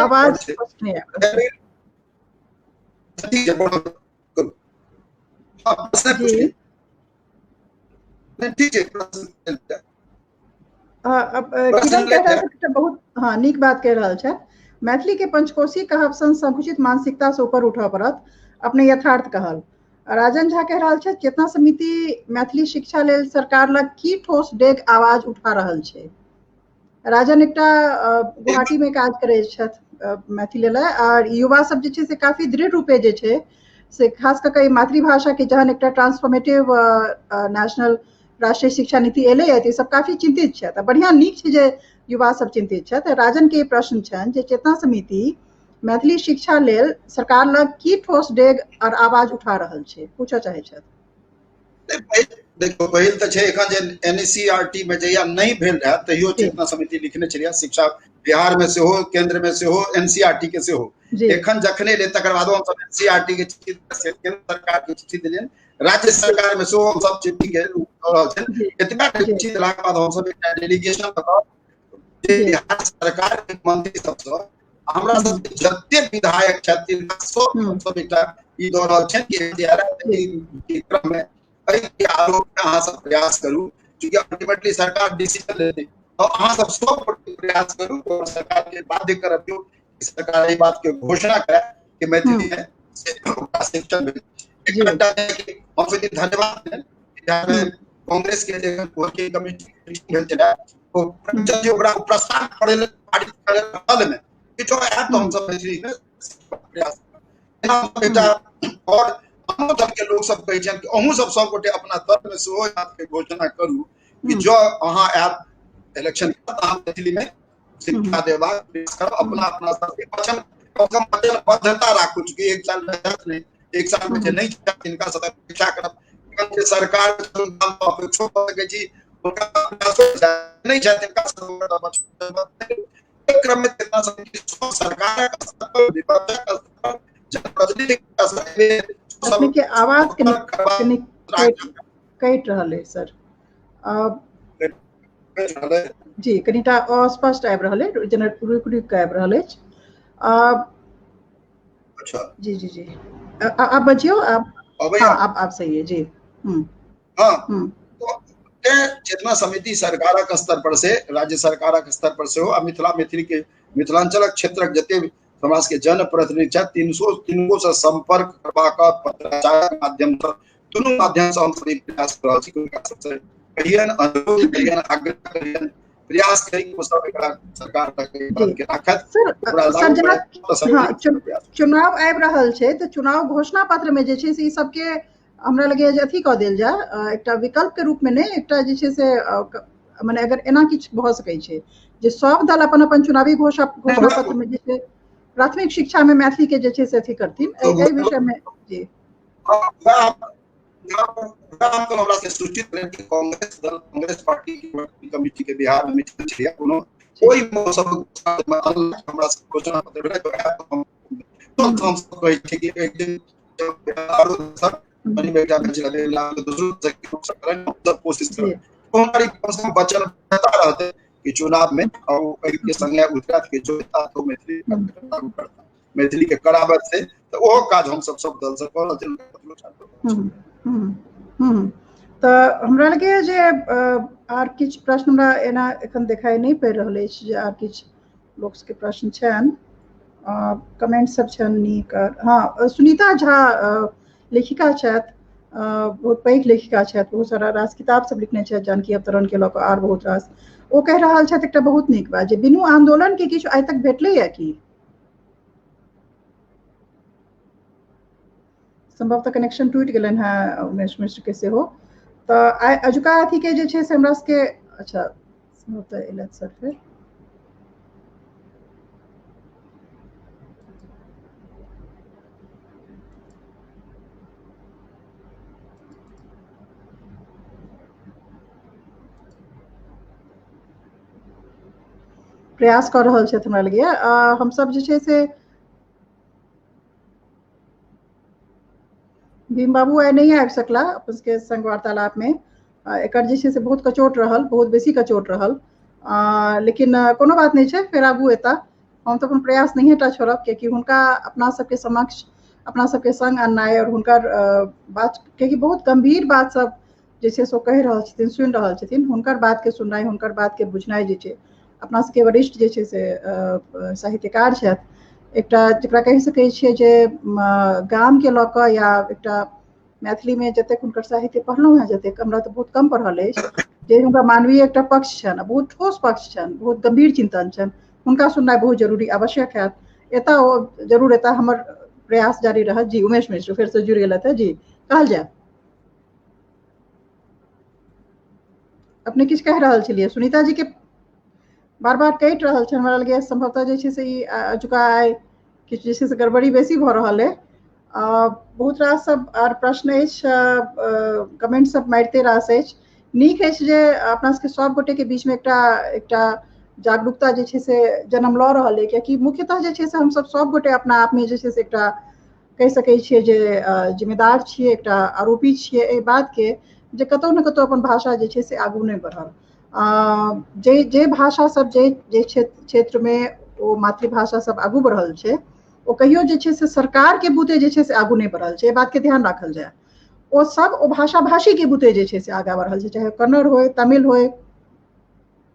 Speaker 1: आवाज स्पष्ट नहि आबि किरण कह रहल छथि, बहुत हाँ नीक बात कहि रहल छथि, मैथिली के पंचकोशी कहब सन संकुचित मानसिकता से ऊपर उठऽ पड़त, अपने यथार्थ कहल। राजन झा कह रहल छथि, चेतना समिति मैथिली शिक्षा लेल सरकार लग की ठोस डेग आवाज उठा रहल छै। राजन एकटा गुवाहाटी में काज करै छथि मैथिली लेल, आर युवा सब जे छै से काफी दृढ़ रूपे जे छै से खास कऽ कऽ मातृभाषा के जहन एकटा ट्रांसफॉर्मेटिव नेशनल राष्ट्रीय शिक्षा नीति एलै तऽ ई सब काफी चिंतित छथि। बढ़िया नीक छै जे युवा सब चिंतित छथि। राजन के प्रश्न छनि जे चेतना समिति मैथिली शिक्षा लेल सरकार लग की ठोस डेग और आवाज उठा रहल छै, पूछऽ चाहै छथि।
Speaker 2: देखियौ, पहिल तऽ छै एखन जे एनसीईआरटी में जहिया नहि भेल रहै तहियो चेतना समिति लिखने छलियै, शिक्षा बिहार में सेहो केंद्र में सेहो एनसीईआरटी के सेहो। एखन जखने एलै तकर बादो हमसब एनसीईआरटी के चिट्ठी केंद्र सरकार के चिट्ठी देलियनि, राज्य सरकार में सेहो हमसब चिट्ठी के रहल छै। एतबा चिट्ठी देलाक बाद हमसब एकटा डेलीगेशन लऽ कऽ बिहार सरकार के मंत्री सबसँ हमरा सब जते विधायक छथि सब हमसब एकटा ई दऽ रहल छनि कि क्रम में एहि आरोप में अहाँ सब प्रयास करू, चूँकि अल्टीमेटली सरकार डिसीजन लेतै, तऽ अहाँ सब सब प्रयास करू और सरकार के बाध्य करबियौ कि सरकार एहि बात के घोषणा करे कि मैथिली में शिक्षण भेल। एकटा हम सब धन्यवाद बिहार में कांग्रेस के जे वर्किंग कमिटी भेल छलै ओ जे ओकरा प्रस्ताव पड़े पारित करे हल में किछो आयत तऽ हमसब मैथिली में प्रयास एकटा और अहूँ दल के लोक सब कहै छनि कि अहूँ सब सब गोटे अपना दल में सेहो बात के घोषणा करू कि जँ अहाँ आयब इलेक्शन अहाँ मैथिली में शिक्षा देबाक प्रयास करब, अपना अपना सबके वचन कम से कम वचनबद्धता राखू, चूँकि एक साल रहत नहि, एक साल में जे नहि छथि तिनका से अपेक्षा करब, जे सरकार अपेक्षो कऽ सकै छी हुनका नहि छथि तिनका क्रम में सरकारक स्तर पर विपक्षक स्तर पर जनप्रतिनिधि
Speaker 1: अपने के आवाज कनि कटि रहल है सर। जी कनिटा अस्पष्ट आबि रहल है, जेना रुकि रुकि कऽ आबि रहल अछि।
Speaker 2: अच्छा
Speaker 1: जी जी जी आप बजियौ आप। हाँ आप सही है जी।
Speaker 2: हाँ चेतना समिति सरकारक स्तर पर से राज्य सरकारक स्तर पर सेहो आ मिथिला मैथिली के मिथिलांचलक क्षेत्रक जते समाज के जनप्रतिनिधि छथि तिनको से संपर्क करबाक पत्राचारक माध्यम से दुनू माध्यम से हम सभी प्रयास कर रहल छी, हुनका सबसे कहियन अनुरोध कहियन आग्रह कहियन प्रयास करी कि सब एकरा सरकार तक के राखत।
Speaker 1: सर जेना चुनाव आबि रहल छै तऽ चुनाव घोषणा पत्र में जे छै से ई सबके हमरा लगैए जे अथी कऽ देल जाय, एकटा विकल्प के रूप में नहि, एकटा जे छै से मने अगर एना किछु भऽ सकै छै जे सब दल अपन अपन चुनावी घोषणा पत्र में जे छै प्राथमिक शिक्षा में मैथिली के जे छै से अथी करथिन एहि विषय में। जी
Speaker 2: हमरा से सूचित करें कि कांग्रेस दल कांग्रेस पार्टी की वर्किंग कमिटी के बिहार में मीटिंग छलियै, कोनो ओहि सब हमरा से घोषणा पत्र भेलै तो हम सब कहै छी कि एक दिन आरो सब कोशिश कम से कम वचनबद्धता रहतै कि चुनाव में और एहि के संगे उतरत कि जो तो मैथिली लागू करता। मैथिली के कराबत से, तऽ ओहो काज हमसब सब दल से कऽ रहल छी।
Speaker 1: तऽ हमरा लगैए जे आर किछु प्रश्न हमरा एना एखन देखाइ नहि पड़ि रहल अछि जे आर किछु लोक सबके प्रश्न छनि। कमेंट सब छनि नीक। हँ, सुनीता झा लेखिका छथि, बहुत पैघ लेखिका छथि, बहुत सारा रास किताब सब लिखने छथि जानकी अवतरण के लऽ कऽ आर बहुत रास। ओ कहि रहल छथि एकटा बहुत नीक बात जे बिनू आंदोलन के किछु आइ तक भेटलैया की? संभवतः कनेक्शन टूटि गेलनि हेँ उमेश मिश्र के सेहो। तऽ आइ अजुका अथी के जे छै से हमरा सबके, अच्छा संभवतः एलथि सर फेर। प्रयास कऽ रहल छथि हमरा लगैया। हमसब जे छै से भीम बाबू आइ नहि आबि सकला अपन सबके संग वार्तालाप में। एकर जे छै से बहुत कचोट रहल, बहुत बेसी कचोट रहल, लेकिन कोनो बात नहि छै, फेर आगू एता। हम तऽ अपन प्रयास नहिये टा छोड़ब, कियाकि हुनका अपना सबके समक्ष अपना सबके संग अननाइ और हुनकर बात, कियाकि बहुत गंभीर बात सब जे छै से ओ कहि रहल छथिन, सुनि रहल छथिन, हुनकर बात के सुननाइ, हुनकर बात के बुझनाइ जे छै अपना सबके वरिष्ठ जे छै से साहित्यकार छथि, एकटा जकरा कहि सकै छियै जे गाम के लऽ कऽ या एकटा मैथिली में जतेक हुनकर साहित्य पढ़लहुँ हेँ, जतेक हमरा तऽ बहुत कम पढ़ल अछि, जे हुनका मानवीय एकटा पक्ष छनि, बहुत ठोस पक्ष छनि, बहुत गंभीर चिंतन छनि, हुनका सुननाइ बहुत जरूरी आवश्यक हैत। एतऽ ओ जरूर एतऽ हमर प्रयास जारी रहत। जी उमेश मिश्र फेर से जुड़ि गेलथि है, जी कहल जाय, अपने किछु कहि रहल छलियै। सुनीता जी के बार बार कटि रहल छै, हमरा लगैया संभवतः जे छै से ई अजुका आइ किछु जे छै से गड़बड़ी बेसी भऽ रहल अइ। बहुत रास सब आर प्रश्न अछि, कमेंट सब मारिते रास अछि। नीक अछि जे अपना सबके सब गोटे के बीच में एकटा एकटा जागरूकता जे छै से जन्म लऽ रहल अइ, कियाकि मुख्यतः जे छै से हमसब सब गोटे अपना आपमे जे छै से एकटा कहि सकै छियै जे जिम्मेदार छियै, एकटा आरोपी छियै एहि बात के जे कतहु ने कतहु अपन भाषा जे छै से आगू नहि बढ़ल। जे जे भाषा सब जे जे क्षेत्र में ओ मातृभाषा सब आगू बढ़ल छै, ओ कहियो जे छै से सरकार के बूते जे छै से आगू नहि बढ़ल छै, एहि बात के ध्यान राखल जाय। ओ सब ओ भाषा भाषी के बूते जे छै से आगाँ बढ़ल छै, चाहे कन्नड़ होय, तमिल होय।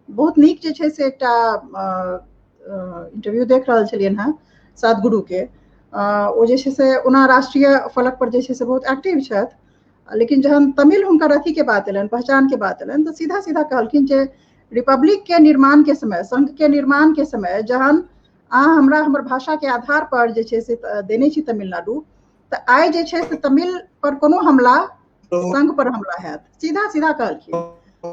Speaker 1: बहुत नीक जे छै से एकटा इंटरव्यू देख रहल छलियनि हेँ सदगुरु के, ओ जे छै से ओना राष्ट्रीय फलक पर जे छै से बहुत एक्टिव छथि, लेकिन जहन तमिल हुनकर अथी के बात एलनि, पहचान के बात एलनि, तऽ सीधा सीधा कहलखिन जे रिपब्लिक के निर्माण के समय, संघ के निर्माण के समय जहन अहाँ हमरा हमर भाषा के आधार पर जे छै से देने छी तमिलनाडु, तऽ आइ जे छै से तमिल पर कोनो हमला संघ पर हमला हैत, सीधा सीधा कहलखिन।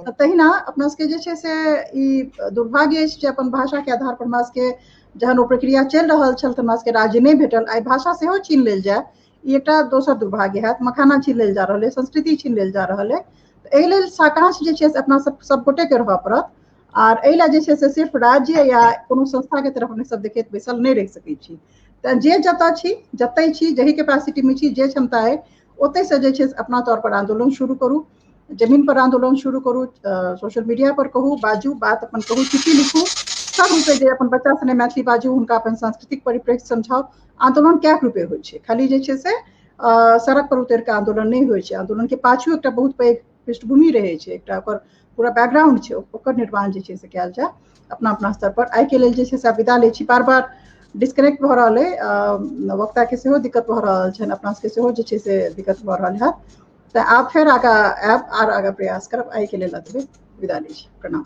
Speaker 1: तऽ तहिना अपना सबके जे छै से ई दुर्भाग्य अछि जे अपन भाषा के आधार पर हमरा सबके जहन ओ प्रक्रिया चलि रहल छल तऽ हमरा सबके राज्य नहि भेटल। आइ भाषा सेहो छीन लेल जाय, ई एकटा दोसर दुर्भाग्य हैत। मखाना छीन लेल जा रहल है, संस्कृति छीन लेल जा रहल है। तऽ एहि लेल साकांक्ष जे छै से अपना सब सब गोटे के रहय पड़त। आर एहि लए जे छै से सिर्फ राज्य या कोनो संस्था के तरफ अपने सब देखैत बैसल नहि रहि सकै छी। तऽ जे जतऽ छी, जतय छी, जाहि कैपेसिटी में छी, जे क्षमता अइ, ओतय से जे छै से अपना तौर पर आंदोलन शुरू करू, जमीन पर आंदोलन शुरू करू, सोशल मीडिया पर कहू, बाजू, बात अपन कहू, चिट्ठी लिखू, सब रूपे जे अपन बच्चा सने मैथिली बाजू, हुनका अपन सांस्कृतिक परिप्रेक्ष्य समझाउ। आंदोलन कए रूपे होइ छै, खाली जे छै से सड़क पर उतरि कऽ आंदोलन नहि होइ छै। आंदोलन के पाछू एकटा बहुत पैघ पृष्ठभूमि रहै छै, एकटा ओकर पूरा बैकग्राउंड छै, ओकर निर्माण जे छै से कयल जाय अपना अपना स्तर पर। आइ के लेल जे छै से विदा लै छी। बार बार डिस्कनेक्ट भऽ रहल अइ, वक्ता के सेहो दिक्कत भऽ रहल छनि, अपना सबके सेहो जे छै से दिक्कत भऽ रहल हैत। तऽ आब फेर आगाँ आयब आर आगाँ प्रयास करब। आइ के लेल एतबे, विदा लै छी, प्रणाम।